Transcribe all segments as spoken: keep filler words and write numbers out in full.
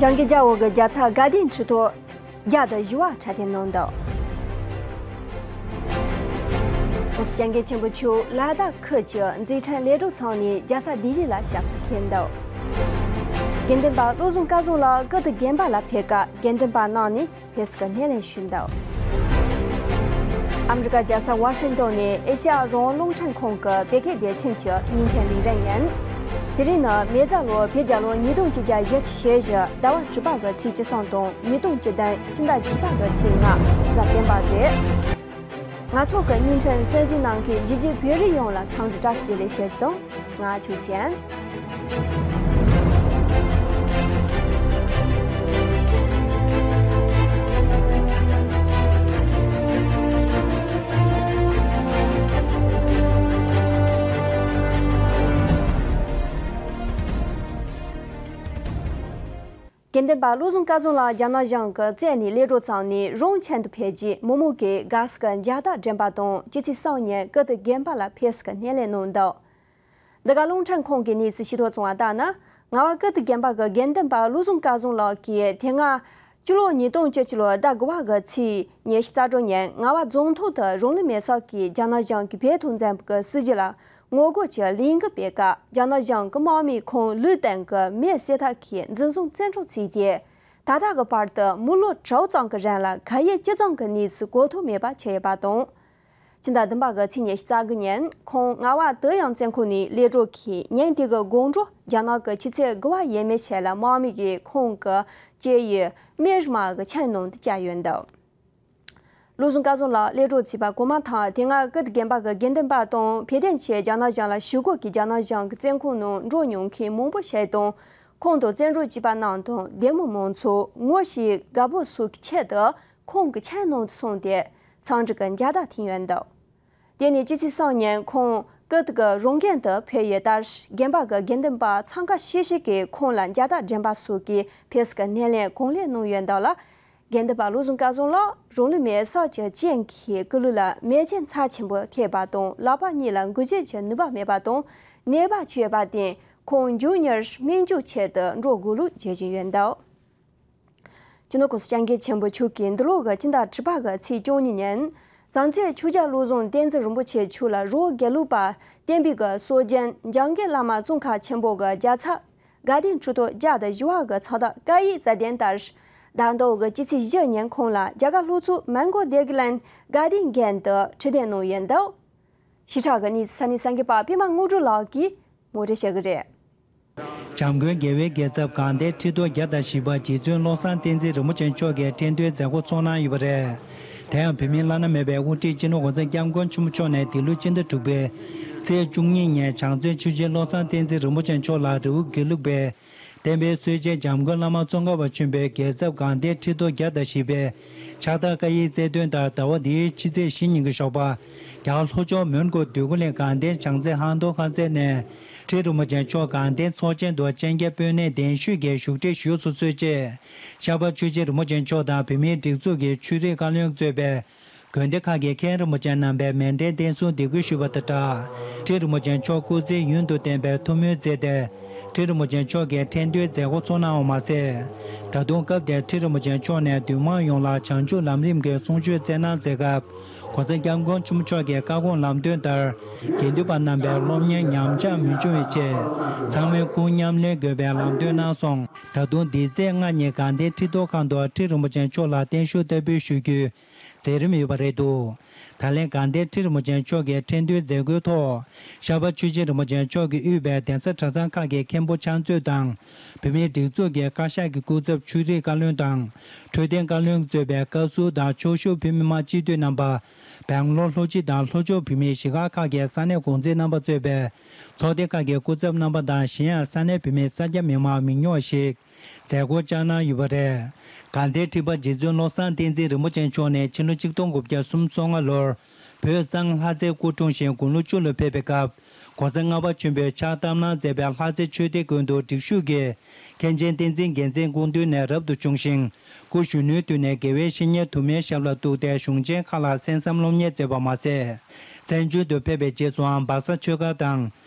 བྱང་གི་རྒྱལ་པོ་གི་རྒྱལ་ཚབ་དགའ་ལྡན་ཁྲི་ཐོག་བརྒྱ་དང་བཞི་པ་འཁྲབ་སྟོན་གནང་འདུག ༸གོང་ས་༸སྐྱབས་མགོན་ཆེན་པོ་མཆོག་ལ་དྭགས་ཁུལ་གྱི་མཛེས་ཁྲེང་ལས་གྲོལ་ཚང་ནས་རྒྱལ་ས་ལྡི་ལི་ལ་ཞབས་སོར་འཁོད་འདུག་དགེ་འདུན་པ་བློ་བཟང་སྐལ་བཟང་ལགས་ཀིརྟི་དགོན་པ་ལ་ཕེབས་སྐབས་དགེ་འདུན་པ་རྣམས་ནས་ཕེབས་བསུ་གི་སྣེ་ལེན་ཞུས་འདུག་ཨ་མི་རི་ཀ་རྒྱལ་ས་ཝ་ཤིང་ཏོན་ནས་ཨེ་ཤེ་ཡ་རང་དབང་རླུང་འཕྲིན་ཁང་གི་བོད་སྐད་སྡེ་ཚན་གྱི་བརྙན་འཕྲིན་ལས་རིམ་ཡིན། དེ་རིང་ནི་མེ་བཟའ་ལོ་བོད་རྒྱལ་ལོ་ཉིས་སྟོང་ཆིག་བརྒྱ་བཞི་བཅུ་ཞེ་བཞི་ཟླ་བ་དྲུག་པ་གི་ཚེས་བཅུ་གསུམ་དང་ཉིས་སྟོང་བཅུ་བདུན་ཕྱི་ཟླ་བཅུ་པ་གི་ཚེས་ལྔ་གཟའ་སྤེན་པ་རེད། ང་ཚོ་གི་བརྙན་འཕྲིན་གསན་གཟིགས་གནང་མཁན་གཞིས་བྱེས་བོད་རིགས་ཡོངས་ལ་འཚམས་འདྲི་བཀྲ་ཤིས་བདེ་ལེགས་ཞུ་རྒྱུ་དང་། ང་ཆོས་ཅན། དགེ་འདུན་པ་བློ་བཟང་སྐལ་བཟང་ལགས་རྒྱ་ནག་གཞུང་གི་བཙན་གནོན་ལས་འགྲོ་བརྩམས་ནས་རང་ཁྱིམ་དུ་ཕེབས་རྗེས་མི་མང་གིས་དགའ་བསུ་གི་མཇལ་དར་སྒྲོན་པ་དང་སྤྱི་ཚེས་གསུམ་ཉིན་ཀིརྟི་དགོན་པ་ལ་ཕེབས་བསུ་གི་སྣེ་ལེན་གནང་འདུག་འདི་ག་རླུང་འཕྲིན་ཁང་གི་གནས་ཚུལ་ཤེས་རྟོགས་བྱུང་བ་ལྟར་ན། རྔ་བ་ཀིརྟི་དགོན་པ་གི་དགེ་འདུན་པ་བློ་བཟང་སྐལ་བཟང་ལགས་ཀྱིས་དེ་སྔ་སྤྱི་ལོ་ཉིས་སྟོང་བཅུ་གཅིག་ལོའི་ཟླ་དགུ་པ་གི་ཚེས་ཉི་ཤུ་རྩ་དྲུག་ཉིན་རྔ་བ་རྫོང་ཐོག་ཏུ་རང་ལུས་མེར་སྲེག་གིས་རྒྱ་ནག་གཞུང་གིས་བོད་དོན་ཚན་པ་གི་སྲིད་བྱུས་ལ་ངོ་རྒོལ་གྱི་ལས་འགུལ་སྤེལ་སྐབས་རྒྱ་ནག་གཞུང་གི་དམག་མིས་ཁོང་ལུས་སྟེང་གི་མེ་བསད་ཐབས་ཀྱིས་འཛིན་བཟུང་བཙན་འཕྲོག་བྱས་ཏེ། ད་ལྟ་གི་བར་དུ་མི་ལོ་དྲུག་ཙམ་གྱི་རིང་ལ་ག་ཡེ་ཅི་ཙམ་གྱི་གནས་ཚུལ་གོ་ཐོས་མེད་པ་ཆགས་ཡོད་པ་དང་། ཕྱི་ཟླ་བདུན་པ་གི་ཚེས་ཉི་ཤུ་རྩ་དགུ་ཉིན་ཁོང་རྔ་བ་ཏུའུ་དབྱང་བཙོན་ཁང་ནས་གློད་གྲོལ་གྱིས་ཉིན་དེ་གི་དགོང་དྲོ་རྒྱ་ནག་གི་ཆུ་ཚོད་དགུ་པ་ཡས་མས་ཤིག་ལ་དམག་མི་ཡིས་ཁོང་གི་སྐྱེས་ཡུལ་སྨད་རི་མ་གི་ཁྱིམ་ནང་དུ་བསྐྱལ་ཡོད་འདུག་བློ་བཟང་སྐལ་བཟང་ལགས་གློད་གྲོལ་བྱས་པ་གོང་མ་དང་དེ་སྔ་ཀིརྟི་དགོན་པ་གི་དགེ་འདུན་པ་དང་བོད་དོན་ཆེད་རྒྱ་ནག་གཞུང་ལ་ཞུ་སྒོ་གིས་རྒྱ་ནག་གཞུང་གི་བཙོན་ཁང་ནང་འགྲོ་མྱོང་མཁན་མང་པོ་ཞིག་དང་། ཁོང་དང་བཙན་བྱོལ་སྤྱི་པ་རྣམས་དང་སྡེ་མི་མང་ཚོགས་ངོ་ཤེས་དགའ་པོ་སོགས་ཀྱི་ཆེད་དུ་ཁོང་གི་ཁྱིམ་ནང་དུ་སོང་སྟེ་འཚམས་འདྲི་གི་མཇལ་དར་འཐེན་ཡོད་འདུག་དེ་ནས་སྤྱི་ཚེས་གསུམ་ཉིན་ཁོང་ཀིརྟི་གི་རང་དགོན་དུ་ཕེབས་ཡོད་ལྟར་དགོན་པ་གི་དགེ་འདུན་པ་འཚང་ཁ་ཤིག་ཤིག་གིས་ཁོང་ལ་མཇལ་དར་སྒྲོན་པ་སོགས་ཀྱི་ཕེབས་བསུ་གི་སྣེ་ལེན་གང་ལེགས་གནང་ཡོད་འདུག་ལ། དགེ་འདུན་པ་བློ་བཟང་སྐལ་བཟང་ལགས་རང་ལུས་མེར་སྲེག་གི་རྐྱེན་གྱིས་སྐུ་ལུས་ལ་མེ་རྐྱེན་ཚབས་ཆེན་པོ་ཐེབས་པ་དང་ལག་པ་གཉིས་ལ་འགུལ་སྐྱོད་ཀྱི་ནུས་པ་མེད་པ་དང་ནད་པ་བཅས་ཡོད་པར་བརྟེན་ཁོང་མགྱོགས་མྱུར་སྨན་བཅོས་ཆེད་དུ་འགྲོ་དགོས་ལུགས་བརྗོད་བཞིན་ཡོད་འདུག་སྤྱི་ནོར་གོང་ས་སྐྱབས་མགོན་ཆེན་པོ་མཆོག་གིས་འདི་ལོ་གི་སྤྱི་ཟླ་དྲུག་པ་གི་ཚེས་བཅུ་གཉིས་ཉིན་བྱང་རྩེ་ཆོས་རྒྱལ་བློ་བཟང་བསྟན་འཛིན་རིན་པོ་ཆེ་མཆོག་ལ་རི་བོ་དགེ་ལུགས་པ་བསྟན་པའི་གི་སྲོལ་རྒྱུན་འཇམ་མགོན་བླ་མ་ཙོང་ཁ་ཆེན་པོ་གི་རྒྱལ་ཚབ་དགའ་ལྡན་ཁྲི་ཐོག་བརྒྱ་དང་བཞི་པ་གི་ཚོགས་བདག་བཀའ་ཡིག་མཛད་དོན་ལྟར། ཟླ་མདོ་གི་སྤྱི་ཚེས་བཞི་ཉིན་ཁོང་ལ་རྒྱ་གར་ལྷོ་ཕྱོགས་མོན་གྷོ་སྡེ་དགེ་ལན་དགའ་ལྡན་དགོན་དུ་ཁྲི་འདོན་གནང་ཡོད་འདུག་ཞིབ་ཕྲ་གི་གནས་ཚུལ་ས་གནས་གསར་འགོད་པ་པད་མ་དངོས་གྲུབ་ལགས་ཀྱིས་ངོ་སྤྲོད་བྱེད་ཀྱི་རེད། འཇམ་མགོན་རྒྱལ་བའི་རྒྱལ་ཚབ་དགའ་ལྡན་ཁྲི་ཐོག་བརྒྱ་དང་བཞི་པ་རྗེ་བཙུན་བློ་བཟང་བསྟན་འཛིན་རིན་པོ་ཆེ་མཆོག་གི་ཁྲི་འདོན་མཛད་སྒོ་ཚོགས་གནང་ཡོད་པ་རེད། དེ་ཡང་བོད་མིའི་བླ་ན་མེད་པའི་དབུ་ཁྲིད་སྤྱི་ནོར་གོང་ས་སྐྱབས་མགོན་ཆེན་པོ་མཆོག་ནས་འདི་ལོའི་སྤྱི་ཟླ་དྲུག་པའི་ཚེས་བཅུ་གཉིས་ཉིན་བྱང་རྩེ་ཆོས་རྗེ་བློ་བཟང་བསྟན་འཛིན་རིན་པོ་ཆེ་མཆོག་ལ་རི་བོ་དགེ་ལུགས་པའི་བསྟན་པའི་སྲོལ་འབྱེད་འཇམ་མགོན་བླ་མ་ཙོང་ཁ་པ་ཆེན་པོའི་རྒྱལ་ཚབ་དགའ་ལྡན་ཁྲི་ཐོག་བརྒྱ་དང་བཞི་པའི་ཕྱག་རྟགས་བཀའ་ཡིག་སྩལ་དོན་ལྟར་ཟླ་བ་འདིའི་ཕྱི་ཚེས་བཞི་ཉིན་གྱི་ཞོགས་པ་རྒྱ་གར་ལྷོ་ཕྱོགས་མོན་གྷོ་འདོད་རྒུ་གླིང་དགའ་ལྡན་བྱང་རྩེ་ཧང་ཏོ་ཁ་ཟས་ནས་ཁྲི་རིན་པོ་ཆེ་མཆོག་དགའ་ལྡན་ཚོགས་ཆེན་དུ་སྤྱན་རྒྱ་སྤོས་སྣེ་གདན་ཞུས་ཀྱིས་བཞུགས་ཁྲི་ཞུ་སོ་སོའི་ཆེད་ཤར་པ་ཆོས་རྗེ་རིན་པོ་ཆེ་མཆོག་དང་བོད་མིའི་སྒྲིག་འཛུགས་ཀྱི་ཆོས་རིག་བཀའ་བློན་གཙོས་པའི་དགོན་སྡེ་ཁག་གི་མཁན་རིན་པོ་ཆེ་རྣམ་པས་མཎྜལ་རྟེན་གསུམ་འདེགས་འབུལ་ཞུས་པ་དང་སྦྲགས། ཁྲི་རིན་པོ་ཆེ་མཆོག་སྐུ་ཚེ་ཡུན་དུ་བརྟན་པའི་ཐུགས་སྨོན་བརྩེས་ཏེ། ཁྲི་རིན་པོ་ཆེ་མཆོག་གི་ཁྲི་འདོན་མཛད་སྒོ་ཚོགས་གནང་བ་མ་ཟད། ད་དུང་སྐབས་དེར་ཁྲི་རིན་པོ་ཆེ་མཆོག་ནས་འདུས་མང་ཡོངས་ལ་བྱང་ཆུབ་ལམ་རིམ་གྱི་གསུང་ཆོས་སྩལ་གནང་མཛད་སྐབས། གོང་ས་སྐྱབས་མགོན་ཆེན་པོ་མཆོག་གི་བཀའ་དགོངས་ལམ་སྟོན་ལྟར། དགེ་འདུན་པ་རྣམ་པའི་སློབ་གཉེར་ཉམས་ཆག་མི་འབྱུང་བའི་ཆེད། ཚང་མས་ཁུངས་མཉམ་ལེན་དགོས་པའི་ལམ་སྟོན་གནང་སོང་། ད་དུང་འདི་ཚེས་ལྔ་ཉིན་དགའ་ལྡན་ཁྲི་ཐོག་ཁང་དུ་ཁྲི་རིན་པོ་ཆེ་མཆོག་ལ་བརྟན་བཞུགས་བསྟར་འབུལ་ཞུ་རྒྱུའི་མཛད་རིམ་ཡོད་པ་རེད་འདུག་ད་ལན་དགའ་ལྡན་ཁྲི་རིན་པོ་ཆེ་མཆོག་གི་ཁྲི་འདོན་མཛད་སྒོའི་ཐོག་ཤར་པ་ཆོས་རྗེ་རིན་པོ་ཆེ་མཆོག་གིས་དབུས་པའི་གདན་ས་གྲྭ་ཚང་ཁག་གི་མཁན་པོ་ཕྱག་མཛོད་དང་། བོད་མིའི་སྒྲིག་འཛུགས་ཀྱི་བཀའ་ཤག་གི་སྐུ་ཚབ་ཆོས་རིག་བཀའ་བློན་དང་། འཕྲོད་བསྟེན་བཀའ་བློན་གཙོས་པའི་བཀའ་ཟུར་དང་ཕྱོགས་བཞུགས་བོད་མི་མང་སྤྱི་འཐུས་རྣམ་པ། སྦེང་ལོར་ལྷོ་སྤྱི་དང་ལྷོ་ཕྱོགས་བོད་མིའི་གཞིས་སྒར་ཁག་གི་ས་གནས་འགོ་འཛིན་རྣམ་པ་གཙོས་པའི་ཚོགས་སྡེ་ཁག་གི་སྐུ་ཚབ་རྣམ་པ་དང་གཞན་ཡང་ས་གནས་བོད་མིའི་གསར་སྐྱེས་མི་མང་མི་ཉུང་བ་ཞིག་མཛད་སྒོར་བཅར་གནང་ཡོད་པ་རེད། དགའ་ལྡན་ཁྲི་པ་རྗེ་བཙུན་བློ་བཟང་བསྟན་འཛིན་རིན་པོ་ཆེ་མཆོག་ནས་ཕྱི་ལོ་ཆིག་སྟོང་དགུ་བརྒྱ་སུམ་ཅུ་སོ་ལྔ་ལོར་བོད་གཙང་ལྷ་རྩེ་སྐུ་འཁྲུངས་ཤིང་དགུང་ལོ་བཅུ་ལ་ཕེབས་པའི་སྐབས། གོང་ས་ལྔ་པ་ཆེན་པོས་ཕྱག་བཏབ་གནང་མཛད་པའི་ལྷ་རྩེ་ཆོས་སྡེ་དགོན་དུ་སྒྲིག་ཞུགས་ཀྱིས་མཁན་ཆེན་བསྟན་འཛིན་རྒྱལ་མཚན་སྐུ་མདུན་ནས་རབ་ཏུ་བྱུང་ཞིང་། སྐུ་གཞོན་ནུའི་དུས་ནས་དགེ་བའི་བཤེས་གཉེན་དུ་མའི་ཞབས་ལ་གཏུགས་ཏེ་གཞུང་ཆེན་ཁག་ལ་གསན་བསམ་སློབ་གཉེར་མཛད་པ་མ་ཟད། བཙན་བྱོལ་དུ་ཕེབས་པའི་རྗེས་སུའང་སྦག་ས་ཆོས་སྒར་དང་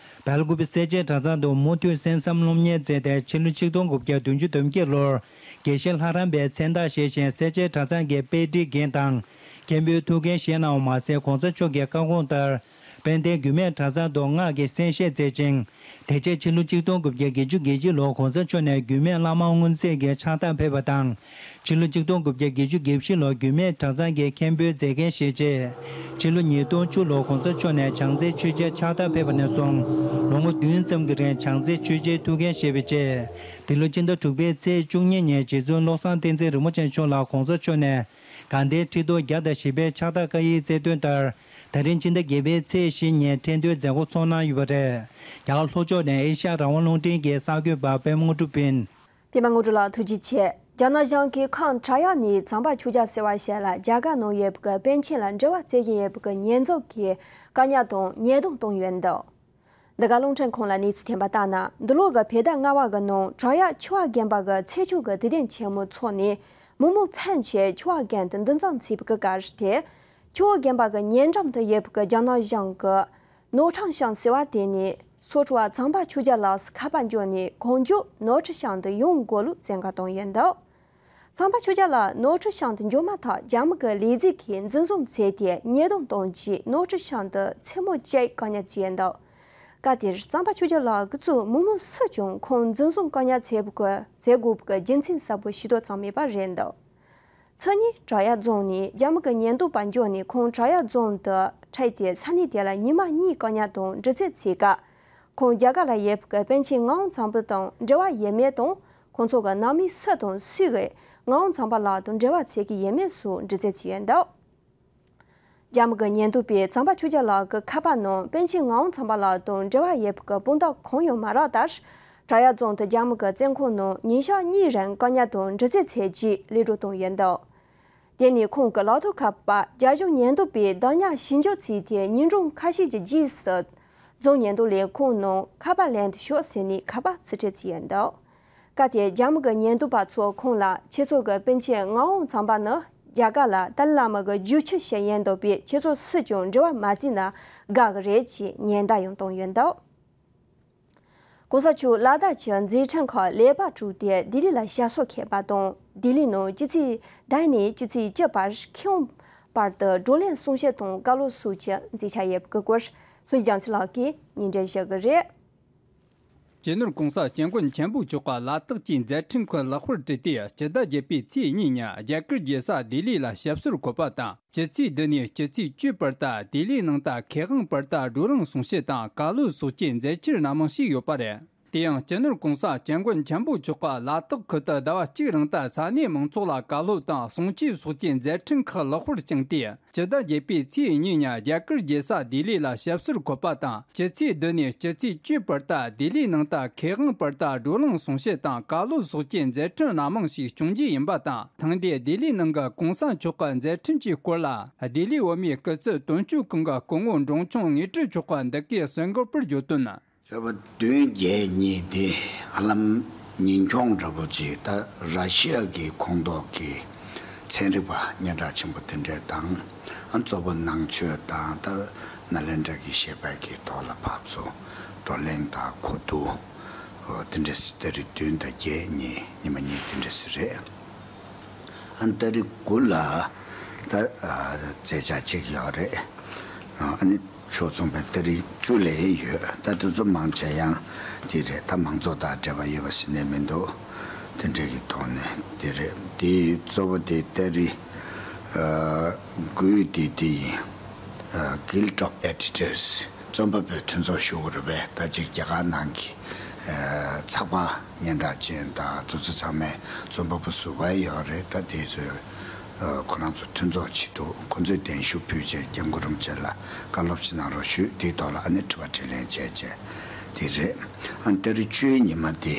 སྦེལ་ཀོབ་སེར་བྱེས་གྲྭ་ཚང་དུ་མུ་མཐུད་གསན་བསམ་སློབ་གཉེར་མཛད་དེ་ཕྱི་ལོ་ཆིག་སྟོང་དགུ་བརྒྱ་བདུན་ཅུ་དོན་བརྒྱད་ལོར་ དགེ་བཤེས་ལྷ་རམས་པའི་མཚན་རྟགས་བཞེས་ཤིང་། སེར་བྱེས་གྲྭ་ཚང་གི་དཔེ་ཁྲིད་འགན་དང་མཁན་པོའི་ཐུགས་འགན་བཞེས་གནང་བ་མ་ཟད། གོང་ས་མཆོག་གི་བཀའ་དགོངས་ལྟར། དཔལ་ལྡན་རྒྱུད་སྨད་གྲྭ་ཚང་དུ་སྔགས་ཀྱི་གསན་བཞེས་མཛད་ཅིང་། དེ་རྗེས་ཕྱི་ལོ་ཆིག་སྟོང་དགུ་བརྒྱ་བརྒྱད་ཅུ་གྱ་གཅིག་ལོར་གོང་ས་མཆོག་ནས་རྒྱུད་སྨད་བླ་མ་དབུ་མཛད་ཀྱི་ཕྱག་རྟགས་ཕེབས་པ་དང་། ཕྱི་ལོ་ཆིག་སྟོང་དགུ་བརྒྱ་བརྒྱད་ཅུ་གྱ་བཞི་ལོར་རྒྱུད་སྨད་གྲྭ་ཚང་གི་མཁན་པོའི་མཛད་འགན་བཞེས་རྗེས། ཕྱི་ལོ་ཉིས་སྟོང་བཅུ་ལོར་གོང་ས་མཆོག་ནས་བྱང་རྩེ་ཆོས་རྗེའི་ཕྱག་རྟགས་ཕེབས་པ་ནས་བཟུང་ལོ་ངོ་བདུན་ཙམ་གྱི་རིང་བྱང་རྩེ་ཆོས་རྗེའི་ཐུགས་འགན་བཞེས་པའི་རྗེས། འདི་ལོ་སྤྱི་ཟླ་དྲུག་པའི་ཚེས་བཅུ་གཉིས་ཉིན་རྗེ་བཙུན་བློ་བཟང་བསྟན་འཛིན་རིན་པོ་ཆེ་མཆོག་ལ་གོང་ས་མཆོག་ནས་དགའ་ལྡན་ཁྲི་ཐོག་བརྒྱ་དང་བཞི་པའི་ཕྱག་རྟགས་བཀའ་ཡིག་སྩལ་དོན་ལྟར། ད་རིང་སྤྱི་ཟླ་བརྒྱད་པའི་ཚེས་བཞི་ཉིན་ཁྲི་འདོན་མཛད་སྒོ་ཚོགས་གནང་ཡོད་པ་རེད། རྒྱ་གར་ལྷོ་ཕྱོགས་ནས་ཨེ་ཤ་ཡ་རང་དབང་རླུང་འཕྲིན་གྱི་གསར་འགོད་པ་པད་མ་དངོས་གྲུབ་ཡིན། པད་མ་དངོས་གྲུབ་ལགས་ཐུགས་རྗེ་ཆེ། རྒྱ་ནག་གཞུང་གིས་ཁམས་བྲག་གཡབ་ནས་གཙང་པ་ཆོས་རྒྱལ་ཟེར་བ་ཞིག་ལ་རྒྱ་གར་ནང་ཡོད་པའི་པཎ་ཆེན་ལ་འབྲེལ་བ་བྱེད་བཞིན་ཡོད་པའི་ཉེས་འཛུགས་ཀྱིས་བཀག་ཉར་དང་ཉེས་རྡུང་བཏང་ཡོད་འདུག། འདི་ག་རླུང་འཕྲིན་ཁང་ལ་གནས་ཚུལ་ཐོན་པ་ལྟར་ན། འདི་ལོ་གི་བོད་ཟླ་ལྔ་པ་གི་ནང་བྲག་གཡབ་ཆོས་པ་དགོན་པ་གི་ཚེས་ཆོག་གི་དུས་སྟོན་ཆེན་མོ་འཚོགས་ནས། མི་མང་ཕོན་ཆེ་ཆོས་པ་དགོན་དུ་འདུ་འཛོམས་བྱས་པའི་སྐབས་དེ། ཆོས་པ་དགོན་པ་གི་ཉེ་འགྲམ་དུ་ཡོད་པའི་རྒྱ་ནག་གཞུང་གི་ནོར་ཁྲང་ཤང་ཟེར་བ་དེ་ནས་སོག་པོ་གཙང་པ་ཆོས་རྒྱལ་ལགས་སུ་ཁ་པར་འབྱོར་ནས། གང་མགྱོགས་ནོར་ཁྲང་ཤང་དུ་ཡོང་དགོས་ལུགས་བཙན་བཀའ་བཏང་ཡོད་འདུག། གཙང་པ་ཆོས་རྒྱལ་ལགས་ནོར་ཁྲང་ཤང་དུ་འབྱོར་མ་ཐག་རྒྱ་མི་གི་ལས་བྱེད་ཀྱིས་འཛིན་བཟུང་བྱས་ཏེ་ཉེས་རྡུང་བཏང་རྗེས། ནོར་ཁྲང་ཤང་དུ་མཚན་མོ་བཅུ་བཀག་ཉར་བྱས་ཡོད་འདུག། སྐབས་དེར་གཙང་པ་ཆོས་རྒྱལ་ལགས་ཀྱིས་མི་མང་སུ་ཀྱང་ཁོང་འཛིན་བཟུང་བཀག་ཉར་བྱེད་དགོས་པའི་རྒྱུ་མཚན་གསལ་པོ་ཤེས་རྟོགས་ཙམ་མེད་པ་རེད་འདུག། མཚན་ཉིན་བྲག་གཡབ་རྫོང་ནས་རྒྱ་མི་གི་ཉེན་རྟོག་པ་འབྱོར་ནས་ཁོང་བྲག་གཡབ་རྫོང་དུ་ཁྲིད་དེ་ས་གནས་དེ་ལ་ཉི་མ་གཉིས་བཀག་ཉར་དང་འདྲི་རྩད་བྱས་སྐབས། ཁོང་རྒྱ་གར་ལ་ཡོད་པའི་པཎ་ཆེན་ངག་དབང་ཚང་པ་དང་འབྲེལ་བ་ཡོད་མེད་དང་། ཁོང་ཚོ་གི་ནང་མི་སུ་དང་སུས་ངག་དབང་ཚང་པ་ལགས་དང་འབྲེལ་བ་བྱེད་ཀྱི་ཡོད་མེད་སོགས་འདྲི་རྩད་བྱས་ཡོད་འདུག། རྒྱ་མི་གི་ཉེན་རྟོག་པས་གཙང་པ་ཆོས་རྒྱལ་ལགས་ཀྱི་ཁ་པར་ནང་པཎ་ཆེན་ངག་དབང་ཚང་པ་ལགས་དང་འབྲེལ་བ་ཡོད་པའི་དཔང་རྟགས་གང་ཡང་མ་རག་སྟབས། བྲག་གཡབ་རྫོང་དུ་རྒྱ་མི་གི་བཙོན་ཁང་ནང་ཉིན་ཞག་གཉིས་རིང་བཀག་ཉར་དང་འདྲི་རྩད་བྱས་རྗེས་གློད་གྲོལ་བཏང་ཡོད་འདུག། དེ་ནས་ཁོང་གི་ལག་ཐོགས་ཁ་པར་རྒྱ་གཞུང་ཉེན་རྟོག་པས་བདག་ཉར་ཞི་འཇགས་བྱས་ཏེ། ཉིན་གྲངས་ཁ་ཤས་ཀྱི་རྗེས་སུ་རྫོང་ཉེན་རྟོག་ལས་ཁུངས་ནང་ཁ་པར་ལེན་དུ་ཤོག་ཟེར་ནས་ཁ་པར་རྩིས་སྤྲད་བྱས་ཡོད་འདུག། སྐབས་དེར་རྒྱ་མི་གི་ཉེན་རྟོག་པ་ཚོས་ཁོང་ལ། ཁྱེད་ཚོ་གི་པཎ་ཆེན་ངག་དབང་ཚང་པ་ནི་རྒྱ་གར་ལ་ཏཱ་ལའི་བླ་མ་གི་རྒྱུད་ཁྱི་ཞིག་ཡིན་འདུག་པས། ཁྱེད་ཚོ་སུས་ཀྱང་འབྲེལ་བ་མ་བྱས་ན་དགའ་གི་རེད་ཅེས་ཉེན་བརྡ་ཡང་བཏང་ཡོད་འདུག། གོང་ས་མཆོག་ལ་དྭགས་ཀྱི་མཛད་འཕྲིན་ཁག་ལེགས་པར་གྲུབ་སྟེ་ལྡི་ལི་ལ་ཞབས་སོར་འཁོད་པ་དང་། ལྡི་ལི་ནང་སྤྱི་ཚེས་དགུ་ནས་སྤྱི་ཚེས་བཅུ་བར་ཁེ་དབང་བར་དུ་བགྲོ་གླེང་གསུང་བཤད་དང་བཀའ་སློབ་སོགས་ཀྱི་མཛད་འཆར་ཡོད་པའི་སྐོར། སངས་རྒྱས་རྒྱ་མཚོ་ལགས་ཀྱིས་སྙན་སྒྲོན་ཞུ་གི་རེད། སྤྱི་ནོར་གོང་ས་སྐྱབས་མགོན་ཆེན་པོ་མཆོག་གིས་ལ་དྭགས་ཀྱི་མཛད་འཕྲིན་ཁག་ལེགས་པར་གྲུབ་སྟེ། སྤྱི་ཟླ་བརྒྱད་པའི་ཚེས་གཉིས་ཉིན་རྒྱ་གར་རྒྱལ་ས་ལྡི་ལི་ལ་ཞབས་སོར་འཁོད་པ་དང་། སྤྱི་ཚེས་བདུན་ནས་སྤྱི་ཚེས་བཅུ་བར་དུ་ལྡི་ལིའི་ནང་དུ་མཁས་དབང་བར་དུ་བགྲོ་གླེང་གསུང་བཤད་དང་བཀའ་སློབ་སོགས་ཀྱི་མཛད་འཆར་སྣ་མང་ཞིག་ཡོད་པ་རེད། དེ་ཡང་སྤྱི་ནོར་གོང་ས་སྐྱབས་མགོན་ཆེན་པོ་མཆོག་གིས་ལ་དྭགས་ཁུལ་དུ་ཟླ་བ་གཅིག་རིང་དུ་ས་གནས་མང་ཚོགས་ལ་བཀའ་སློབ་དང་གསུང་ཆོས་སོགས་ཀྱི་མཛད་འཕྲིན་ཁག་ལེགས་པར་བསྐྱངས་ཏེ། སྤྱི་ཟླ་བརྒྱད་པའི་ཚེས་གཉིས་ཉིན་རྒྱ་གར་རྒྱལ་ས་ལྡི་ལི་ལ་ཞབས་སོར་འཁོད་པ་དང་། སྤྱི་ཚེས་བདུན་ནས་སྤྱི་ཚེས་བཅུ་བར་དུ་ལྡི་ལིའི་ནང་དུ་མཁས་དབང་བར་དུ་བགྲོ་གླེང་གསུང་བཤད་དང་བཀའ་སློབ་སོགས་ཀྱི་མཛད་འཕྲིན་སྣ་མང་ཞིག་སྐྱོང་རྒྱུ་ཡིན་པ་དང་། ཐེངས་འདིའི་ལྡི་ལིའི་ནང་གི་གོང་ས་མཆོག་གི་མཛད་འཕྲིན་གྱི་སྐོར་ལ་ལྡི་ལིའི་བོད་མིའི་སྐུ་ཚབ་དོན་གཅོད་ཁང་གི་སྐུ་ངོ་འབྲོང་ཆུང་དངོས་གྲུབ་མཆོག་གིས་འདི་གའི་གསར་འགོད་པར་བརྗོད་དོན། ཟླ་བ་བདུན་བརྒྱད་གཉིས་དེ་ཧ་ལམ་ཉིན་གུང་འདྲ་པོ་ཅིག་ད་ར་ཤི་ཡ་གི་ཁོངས་གཏོགས་ཀྱི་ཚན་རིག་པ་སྙན་གྲགས་ཆེན་པོ་དེ་འདྲས་དང་། ཨ་གཙོ་བོ་ནང་ཆོས་དང་ད་ནཱ་ལེནྡྲ་གི་བཤད་པའི་གི་ཐོག་ལ་ཕར་ཚུར་བགྲོ་གླེང་དང་གོ་བསྡུར་དེ་འདྲས་ཟླ་རེ་བདུན་དང་བརྒྱད་གཉིས་ཉི་མ་གཉིས་དེ་འདྲས་རེད། ཨ་ཏ་རིག་དགུ་ལ་ད་ཨ་མཛད་འཆར་གཅིག་ཡོད་རེད། ཨ་ནི་ཕྱོགས་མཚུངས་པའི་ཏ་རིག་བཅུ་ལ་ཡོད། ད་དེ་ཚོ་མང་ཆེ་ཡང་དེ་རེད། ད་མང་ཚོགས་དང་འབྲེལ་བ་ཡོད་པ་ཟེར་ནས་མི་འདུག། དེ་འདྲའི་གི་ཐོག་ནས་དེ་རེད། དེ་གཙོ་བོ་དེ་ཏ་རིག་ཨ་དགུའི་དེ་དེ་ཡིན། ཨ་Guild of Editors། རྩོམ་པ་པོའི་མཐུན་ཚོགས་ཞུ་དགོས་རེད་པས། ད་ཅིག་རྒྱ་གར་ནང་གི་ཨ་ཚགས་པར་སྙན་གྲགས་ཅན་དང་དེ་ཚོ་ཚང་མའི་རྩོམ་པ་པོ་ཟུར་པ་ཡོད་རེད། ད་དེ་ཚོས་ཨ་ཁོ་རང་ཚོ་མཐུན་ཚོགས་བྱེད་འདུག། ཁོ་ཚོས་གདན་ཞུ་ཕུལ་བྱས་སྐྱབས་མགོན་རིན་པོ་ཆེ་ལ་བཀའ་སློབ་ཅིག་གནང་རོགས་ཞུས། དེའི་ཐོག་ལ་ཨ་ནི་དྲི་བ་དྲིས་ལན་བྱས་བྱས་དེ་རེད། ཨ་ཏ་རིག་བཅུའི་ཉི་མ་དེ་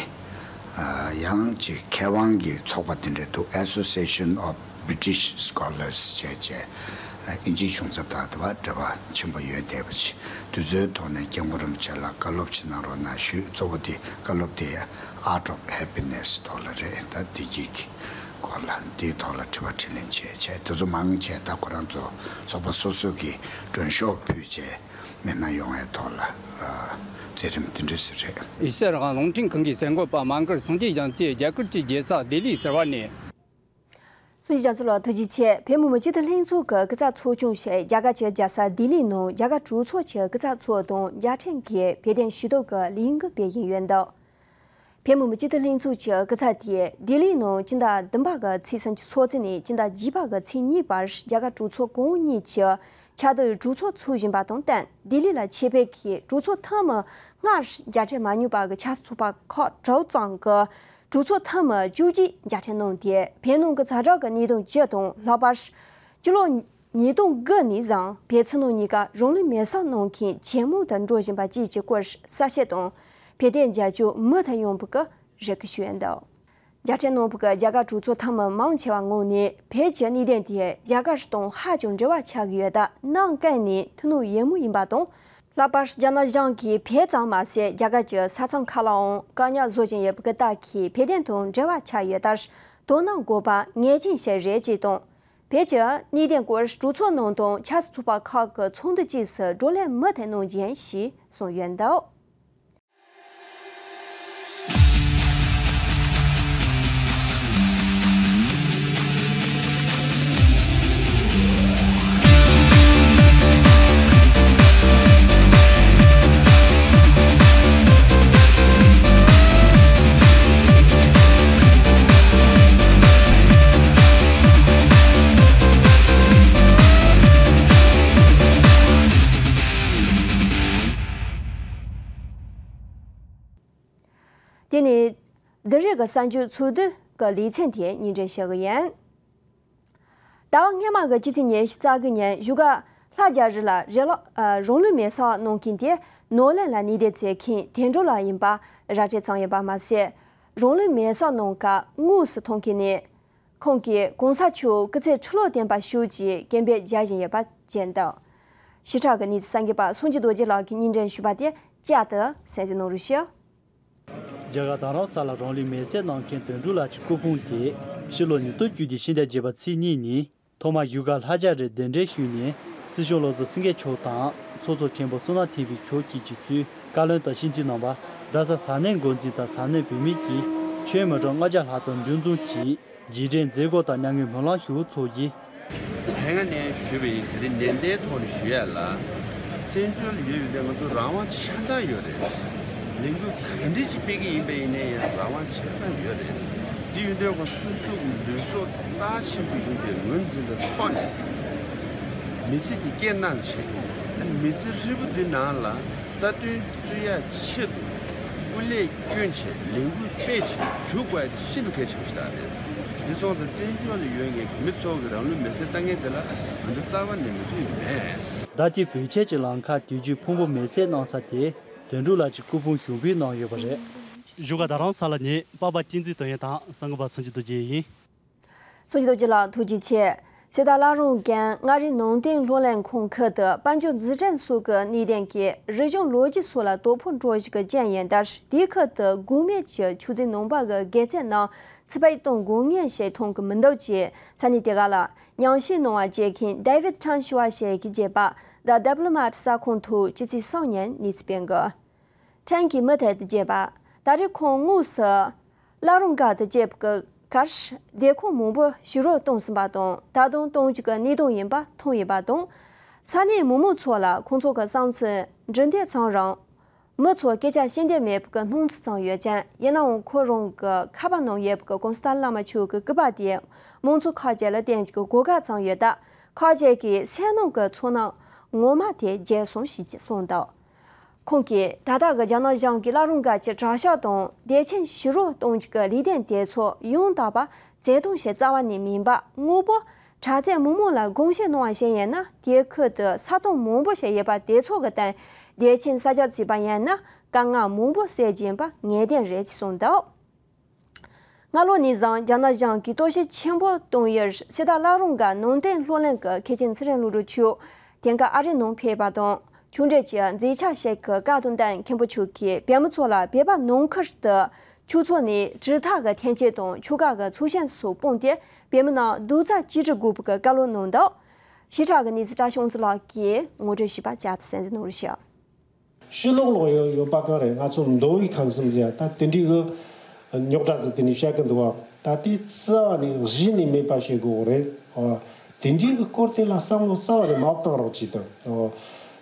ཨ་ཡང་ཅིག་མཁས་དབང་གི་ཚོགས་པ་དེ་འདྲ་འདུག། Association of British Scholars བྱས་བྱས་ཨིན་ཇིའི་གཞུང་ཚབ་དང་དེ་བ་འབྲེལ་བ་ཆེན་པོ་ཡོད་བསྡད་པ་ཅིག། དུས་ཚོད་ཐོག་ནས་སྐྱབས་མགོན་རིན་པོ་ཆེ་ལ་བཀའ་སློབ་ཅིག་གནང་རོགས་གནང་ཞུས། གཙོ་བོ་དེ་བཀའ་སློབ་དེ་Art of Happiness ཐོག་ལ་རེད། ད་བདེ་སྐྱིད་ཀྱི་སྐོར་ལ་དེའི་ཐོག་ལ་དྲི་བ་དྲིས་ལན་བྱས་བྱས། དེ་ཚོ་མང་ཆེ་ད་ཁོ་རང་ཚོ་ཚོགས་པ་སོ་སོ་གི་མགྲོན་ཤོག་ཕུལ་བྱས་མི་སྣ་ཡོང་བའི་ཐོག་ལ་ཨ་ མཛད་རིམ་དེ་འདྲ་ཞིག་རེད། ཨེ་ཤ་ཡ་རང་དབང་རླུང་འཕྲིན་ཁང་གི་གསར་འགོད་པ་མང་སྒར་སངས་རྒྱས་རྒྱ་མཚོས་རྒྱ་གར་གྱི་རྒྱལ་ས་ལྡི་ལི་ཟེར་བ་ནས། སངས་རྒྱས་རྒྱ་མཚོ་ལགས་ཐུགས་རྗེ་ཆེ། བོད་མི་མང་སྤྱི་འཐུས་ལྷན་ཚོགས་ཀྱི་སྐུ་ཚབ་ཚོགས་ཆུང་ཞིག་རྒྱ་གར་གྱི་རྒྱལ་ས་ལྡི་ལི་ནང་རྒྱ་གར་གྲོས་ཚོགས་ཀྱི་སྐུ་ཚབ་ཚོ་དང་མཇལ་འཕྲད་ཀྱིས་བོད་དོན་ཞུ་གཏུག་གི་ལས་འགུལ་སྤེལ་བཞིན་ཡོད་འདུག་བོད་མི་མང་སྤྱི་འཐུས་ལྷན་ཚོགས་ཀྱི་སྐུ་ཚབ་དེས་ལྡི་ལི་ནང་སྤྱི་ཟླ་བདུན་པ་གི་ཚེས་སུམ་ཅུ་སོ་གཅིག་ནས་སྤྱི་ཟླ་བརྒྱད་པ་གི་ཚེས་གཉིས་བར་རྒྱ་གར་གྲོས་ཚོགས་གོང་འོག་གཉིས་ཀྱི་ཆེས་མཐོའི་གྲོས་ཚོགས་ཚོགས་བཞིན་པ་དང་བསྟུན། ལྡི་ལི་ལ་ཆེད་ཕེབས་ཀྱིས་གྲོས་ཚོགས་འཐུས་མི་སྔར་མཇལ་འཕྲད་མ་མྱོང་པ་གི་ཆབ་སྲིད་ཚོགས་པ་ཁག་དྲུག་ཙམ་གྱི་གྲོས་ཚོགས་འཐུས་མི་བཅུ་གཅིག་མཇལ་འཕྲད་གནང་སྟེ། བོད་ནང་གི་ཛ་དྲག་གི་གནད་དོན་བཅུ་དང་། ལྷག་པར་སྤྱི་ལོ་ཉིས་སྟོང་དགུ་ནས་བཟུང་བོད་ཕྱི་ནང་གཉིས་ཀ་རང་ལུས་མེར་སྲེག་གནང་མཁན་ཇེ་མང་དུ་འགྲོ་བཞིན་པ་བཅས་ཀྱི་སྐོར་གསལ་བཤད་དང་། བོད་དོན་རྒྱབ་སྐྱོར་མུ་མཐུད་ཡོང་བའི་རེ་སྐུལ་ཞུས་ཡོད་འདུག་མཇལ་འཕྲད་གནང་བའི་རྒྱ་གར་གྲོས་ཚོགས་འཐུས་མི་མང་ཆེ་བ་ངོས་ནས་བོད་ཀྱི་གནད་དོན་དེ་རྒྱ་གར་དང་ཧ་ཅང་འབྲེལ་བ་ཆགས་ཀྱི་ཡོད་སྟབས། ནང་ཀུན་ནས་ཐུགས་སྣང་ཡངས་མོ་ཡིན་པ་དང་། ལྷག་པར་རྒྱ་ནག་གཞུང་གིས་བོད་ཙམ་མ་ཟད་རྒྱ་གར་གྱི་ས་མཚམས་ཁག་ལའང་བཀག་ཉར་བཟོ་བཞིན་ཡོད་པའི་རྟགས་ཀྱིས་བོད་དོན་དང་འབྲེལ་བ་ཆགས་ཡོད་སྟབས། དོ་སྣང་དགོས་པ་ངེས་ཅན་ཞིག་རེད་ཅེས་དང་། བོད་ཀྱི་གནད་དོན་སྐོར་གྲོས་ཚོགས་ནང་དང་ཆབ་སྲིད་ཚོགས་པ་ཁག་གི་ཚོགས་འདུ་བཅས་སུ་བགྲོ་གླེང་མུ་མཐུད་གནང་རྒྱུ་ཡིན་ཞེས་གསུངས་ཡོད་འདུག་དེ་ནས་འདི་རིང་གི་གསར་འགྱུར་ཚོགས་འདུ་གི་ལེ་ཚན་དེ་སྙན་སྒྲོན་ཞུ་གི་ཡིན། ཟླ་བ་སྔོན་མ་གི་ཕྱི་ཚེས་ཉི་ཤུ་རྩ་དགུ་ཉིན་བཞུགས་སྒར་ལྷ་རྒྱ་རི་ལ་རི་ལ་ཨ་རང་ལུས་མེར་སྲེག་གནང་མཁན་དེ་ནོར་གླིང་ལ་གནས་སྡོད་བྱེད་མཁན་དོན་གྲུབ་ལགས་ཡིན་པ་ར་སྤྲོད་བྱུང་ཡོད་པ་མ་ཟད། རང་ལུས་མེར་སྲེག་གནང་སྐབས་དངོས་སུ་མཐོང་མཁན་ནས། ཁོང་གིས་གོང་ས་མཆོག་སྐུ་ཚེ་ཁྲི་ལོ་བརྟན་པར་ཤོག་ཅེས་སྐད་འབོད་རྒྱག་བཞིན་ཡོད་པ་བཅས་འདུག་ཞིབ་ཕྲ་གི་གནས་ཚུལ་གསར་འགོད་པ་སངས་རྒྱས་རྡོ་རྗེ་ལགས་ཀྱིས་སྙན་སྒྲོན་ཞུས་པ་དེ་བསྐྱར་དུ་གསན་གཟིགས་གནང་རོགས་ཞུ། རྒྱ་གར་རྡ་རམ་ས་ལར་རང་ལུས་མེར་སྲེག་གནང་མཁན་དོན་གྲུབ་ལགས་ཀྱི་སྐུ་ཕུང་དེ་ཕྱི་ལོ་ཉིས་སྟོང་བཅུ་བདུན་ཕྱི་ཟླ་བརྒྱད་པ་ཚེས་གཉིས་ཉིན་ཐོག་མར་བཞུགས་སྒར་ལྷ་རྒྱ་རིར་གདན་འདྲེན་ཞུས་ནས། སྲིད་སྐྱོང་བློ་བཟང་སེང་གེ་མཆོག་དང་ཚོགས་གཙོ་མཁན་པོ་བསོད་ནམས་ཐེན་བི་མཆོག་བཅས་ཀྱིས་གཙོས་བཀའ་བློན་དང་སྤྱི་འཐུས་རྣམ་པ། རྡ་ས་ས་གནས་འགོ་འཛིན་དང་ས་གནས་བོད་མི་བཅས་ཁྱོན་མི་གྲངས་ལྔ་བརྒྱ་ལྷག་ཙམ་འདུ་འཛོམས་ཀྱིས་རྗེས་དྲན་མཛད་སྒོ་དང་མྱ་ངན་སྨོན་ལམ་ཞུ་ཚོགས་ཀྱིས། དེ་སྔ་ནས་ཞུས་པ་ཡིན། དེ་རིང་ནན་ཏན་ཐོག་ནས་ཞུ་ཡ་ལ། བཙན་བྱོལ་ལ་ཡོད་པའི་ང་ཚོ་རང་དབང་ཆ་ཚང་ཡོད་རེད། ལས་འགུལ་ག་འདྲ་ཞིག་སྤེལ་གྱི་ཡིན་པ་ཡིན་ནའི་ཡང་རང་དབང་ཆ་ཚང་ཡོད་རེད། དེ་ཡིན་དུས་ང་སོ་སོ་གི་ལུས་སྲོག་རྩ་ཆེན་པོ་ཡིན་པའི་ངོས་འཛིན་པའི་ཐོག་ནས། མི་ཚེ་དེ་སྐྱེལ་གནང་བྱས། མི་ཚེ་ཧྲིལ་པོ་འདི་ནང་ལ་རྩ་དོན་རྩོད་ཡ་ཆེད་དུ་སྐུ་ལས་བསྐྱོན་བྱས་ལས་འགུལ་སྤེལ་བྱས་ཞུགས་དགོས་ཡ་དེ་ཤིན་ཏུ་གལ་ཆེན་པོ་ཞིག་རེད། འདི་སོང་ཙང་བཙན་བྱོལ་ལ་ཡོད་མཁན་བོད་མི་ཚོ་གི་རང་ལུས་མེར་སྲེག་བཏང་མཁན་དེ་ལ་ང་ཚོ་རྩ་བ་ནས་མོས་མཐུན་མེད། ཟླ་ཐིག་བོད་ཆས་ཀྱི་ལམ་ཁར་དུས་རྒྱུན་ཕུང་པོ་མེར་སྲེག་གནང་ས་དེ་དོན་གྲུབ་ལགས་ཀྱི་སྐུ་ཕུང་ཞུགས་འབུལ་གནང་ཡོད་པ་རེད། བཞུགས་སྒར་རྡ་རམ་ས་ལ་ནས་པ་པ་བསྟན་འཛིན་དོན་ཡོད་དང་གསར་འགོད་པ་སངས་རྒྱས་རྡོ་རྗེ་ཡིན། སངས་རྒྱས་རྡོ་རྗེ་ལགས་ཐུགས་རྗེ་ཆེ། གསེར་རྟ་བླ་རུང་རྒན་མངའ་རིས་ནང་བསྟན་སློབ་གླིང་ཁང་ཁུལ་དུ་དཔལ་འབྱོར་འཛུགས་སྐྲུན་སོགས་ཀྱི་གནད་དོན་གྱིས་རིག་གཞུང་ལོ་རྒྱུས་སོགས་ལ་དོ་ཕོག་འགྲོ་བཞིན་པའི་རྐྱེན་ཡིན་སྟབས། དེའི་ཁུལ་དུ་དགོས་མེད་ཀྱི་ཆུ་ཚོད་ནང་པ་གི་དགེ་རྩའི་ནང་ཚེ་འཕོས་གཏོང་དགོས་ངེས་ཞིག་མཐོང་གི་མི་འདུག་ཅེས་ས་གནས་དེ་ག་ལ་མཉམ་ཞུགས་གནང་བ་བྱེད་མཁན་David Trump ཞུ་བ་ཞིག་གིས་བརྗོད་པ། The Diplomat གསར་ཁང་ཐོག་ཕྱི་ཚེས་གསུམ་ཉིན་གནས་ཚུལ་སྤེལ་འགོ། Trump གྱིས་མུ་མཐུད་དུ་བརྗོད་པ། ད་རེས་ཁོང་དངོས་སུ་བླ་རུང་སྒར་དུ་ཕེབས་པའི་ཁར་སྡོད་ཁང་མང་པོ་ཕྱི་རོལ་གཏོང་ཟིན་པ་དང་། ད་དུང་གཏོང་རྒྱུ་གི་གནས་སྟངས་ཡིན་པ་མཐོང་ཡོད་པ་དང་། ས་གནས་མི་མང་ཚོ་ལ་ཁོང་ཚོ་གི་བསམ་ཚུལ་འདྲི་འདོད་ཚང་རུང་། མི་ཚོར་སྐད་ཆ་བཤད་འདོད་མེད་པའི་གི་སྣང་ཚུལ་ཙམ་ཡོད་ཀྱང་། ཡིན་ནའང་ཁོ་རང་གི་ཁ་པར་ནང་ཡོད་པའི་གི་གོང་ས་ཏཱ་ལའི་བླ་མ་མཆོག་གི་སྐུ་པར་དེ་མང་ཚོགས་ཁག་ཅིག་ལ་སྟོན་རྒྱུ་གི་གོ་སྐབས་ཙམ་ཡོད་སྟབས། ཁག་ཅིག་གིས་སེམས་ནང་གི་ཚོར་སྣང་ངོ་མ་དེ་བརྗེད་སོང་ཞེས་གསུངས་འདུག་ཁོང་གིས་ད་ལྟ་གི་རྒྱ་ནག་གཞུང་གིས་བླ་རུང་སྒར་གྱི་གྲྭ་ཤག་དང་སྡེ་ཆེན་ཕྱི་རོལ་གཏོང་རྒྱུ་གི་ལས་དོན་དེ་ཚོ་ཡང་དག་པ་བརྩི་མཐོང་བྱེད་རྩ་བ་ནས་མིན་པ། དངོས་པོ་གྲྭ་བཙུན་མི་མང་ལ་དགོངས་བཞེས་གནང་བ་ཞིག་ཡིན་ན། དེའི་ཁུལ་དུ་ས་སྟོང་མང་པོ་ཞིག་ཡོད་པ་དེ་ཚོ་གི་སྟེང་སྡེ་ཆེན་ས་ཆ་བརྩིས་པ་ཡིན་ན། དཀའ་ངལ་མང་པོ་སེལ་གྱི་ཡིན་པ་ངེས་གཏན་རེད་ཅེས་གསུངས་འདུག་སྔ་ལོ་ནས་བཟུང་རྒྱ་ནག་གཞུང་གིས་གཏོར་བཤིག་ཆེན་པོ་བཏང་ཡུལ་གསེར་རྟ་བླ་རུང་སྒར་ནང་བསྟན་སློབ་གླིང་གི་མཁན་ཆེན་ཚེ་རིང་བློ་གྲོས་མཆོག་དེང་སྐབས་ཨ་རིའི་ནང་ཕེབས་པ་དང་། ཆོས་འབྲེལ་གྱི་མཛད་འཆར་ཞིག་གི་བཀའ་དང་བསྟུན་མཁན་པོ་མཆོག་གིས་བོད་མི་ཚོ་ལ་བོད་པ་ནང་ཁུལ་དུ་ཆོས་ཚོགས་ནས་གྲུབ་མཐའ་གི་མཐུན་རྐྱེན་དང་ཆོལ་ཁ་གི་ཚོགས་ཆེན་སོགས་སྤངས་ཏེ། བོད་མི་རྣམས་རྡོག་རྩ་གཅིག་སྒྲིལ་དགོས་པའི་བཀའ་སློབ་གནང་འདུག་ཞིབ་ཕྲ་གི་གནས་ཚུལ་བཀྲ་ཤིས་དབང་འཛིན་ལགས་ཀྱིས་ངོ་སྤྲོད་ཞུས་པ་བསྐྱར་དུ་གསན་གཟིགས་གནང་རོགས་ཞུ། ཕྱི་ལོགས་ལོགས་ཡོད་ཡོད་པ་གང་རེད། ང་ཚོ་མདོ་དབུས་ཁམས་གསུམ་ཟེར་ཡ་ད་དེ་འདྲའི་གི་རྙོག་དྲ་ཟིག་དེ་ནས་བཤད་གི་འདུག་བ། ད་དེ་རྩ་བ་ནས་གཞི་ནས་མེད་པ་བྱེད་དགོས་རེད། ཨ། དེ་འདྲའི་གི་སྐོར་དེ་ལ་བསམ་བློ་རྩ་བ་ནས་མ་བཏང་རོགས་གྱིས་དང་། ཨོ།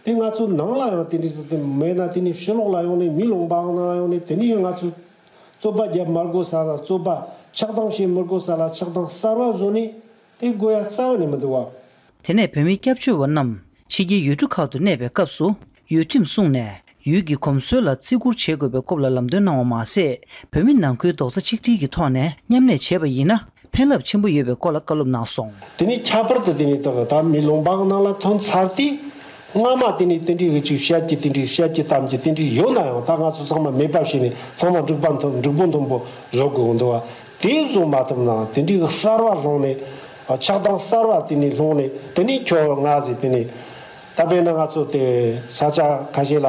དེ་ང་ཚོ་ནང་ལ་ཡང་དེ་འདྲའི་ཟིག་དེ་མེད་ན། དེ་ནས་ཕྱི་ལོགས་ལ་ཡོང་ནས་མི་ལུང་པ་ནང་ཡོང་ནས་དེ་ནས་ཡང་ང་ཚོ་རྩོད་པ་རྒྱབ་མ་དགོས་ས་ལ་རྩོད་པ། ཆགས་སྡང་བྱེད་མི་དགོས་ས་ལ་ཆགས་སྡང་གསར་བ་བཟོ་ནས་དེ་དགོས་ཡ་རྩ་བ་ནས་མི་འདུག་བ། དེ་ནས་བོད་མི་སྐྱབས་བཅོལ་བ་རྣམས་ཕྱི་རྒྱལ་ཡུལ་གྲུ་ཁག་ཏུ་གནས་པའི་སྐབས་སུ་ཡུལ་ཁྲིམས་བསྲུངས་ནས་ཡུལ་གྱི་གོམས་སྲོལ་ལ་བརྩི་བཀུར་བྱེད་དགོས་པའི་སྐོར་ལ་ལམ་སྟོན་གནང་བ་མ་ཟད། བོད་མི་ནང་ཁུལ་རྡོག་རྩ་གཅིག་སྒྲིལ་གྱི་ཐོག་ནས་མཉམ་གནས་བྱས་པ་ཡིན་ན་ཕན་རླབས་ཆེན་པོ་ཡོད་པའི་སྐོར་ལ་བཀའ་སློབ་གནང་སོང་། དེ་ནས་ཁྱད་པར་དུ་དེ་ནས་ད་ད་མི་ལུང་པ་ནང་ལ་ཐོན་ཚར་དུས། སྔ་མ་དེ་ནས་དེ་འདྲའི་གི་ཅིག་བཤད་ཀྱི་དེ་འདྲའི་བཤད་ཀྱི་གཏམ་གྱི་དེ་འདྲའི་ཡོད་ན་ཡང་། ད་ང་ཚོ་ཚང་མ་མེད་པ་བྱས་ནས་ཚང་མ་འགྲིག་པ་མཐོན་འགྲིག་པོ་མཐོན་པོ་བཟོ་དགོས་འདུག་བ། དེ་བཟོ་མ་ཐུབ་ན་དེ་འདྲའི་གི་གསར་བ་སློང་ནས། ཆགས་སྡང་གསར་བ་དེ་ནས་སློང་ནས། དེ་ནས་ཁྱོད་ང་ཟེར། དེ་ནས་ད་དཔེར་ན་ང་ཚོ་དེ་ས་ཆ་ཁ་ཤས་ལ་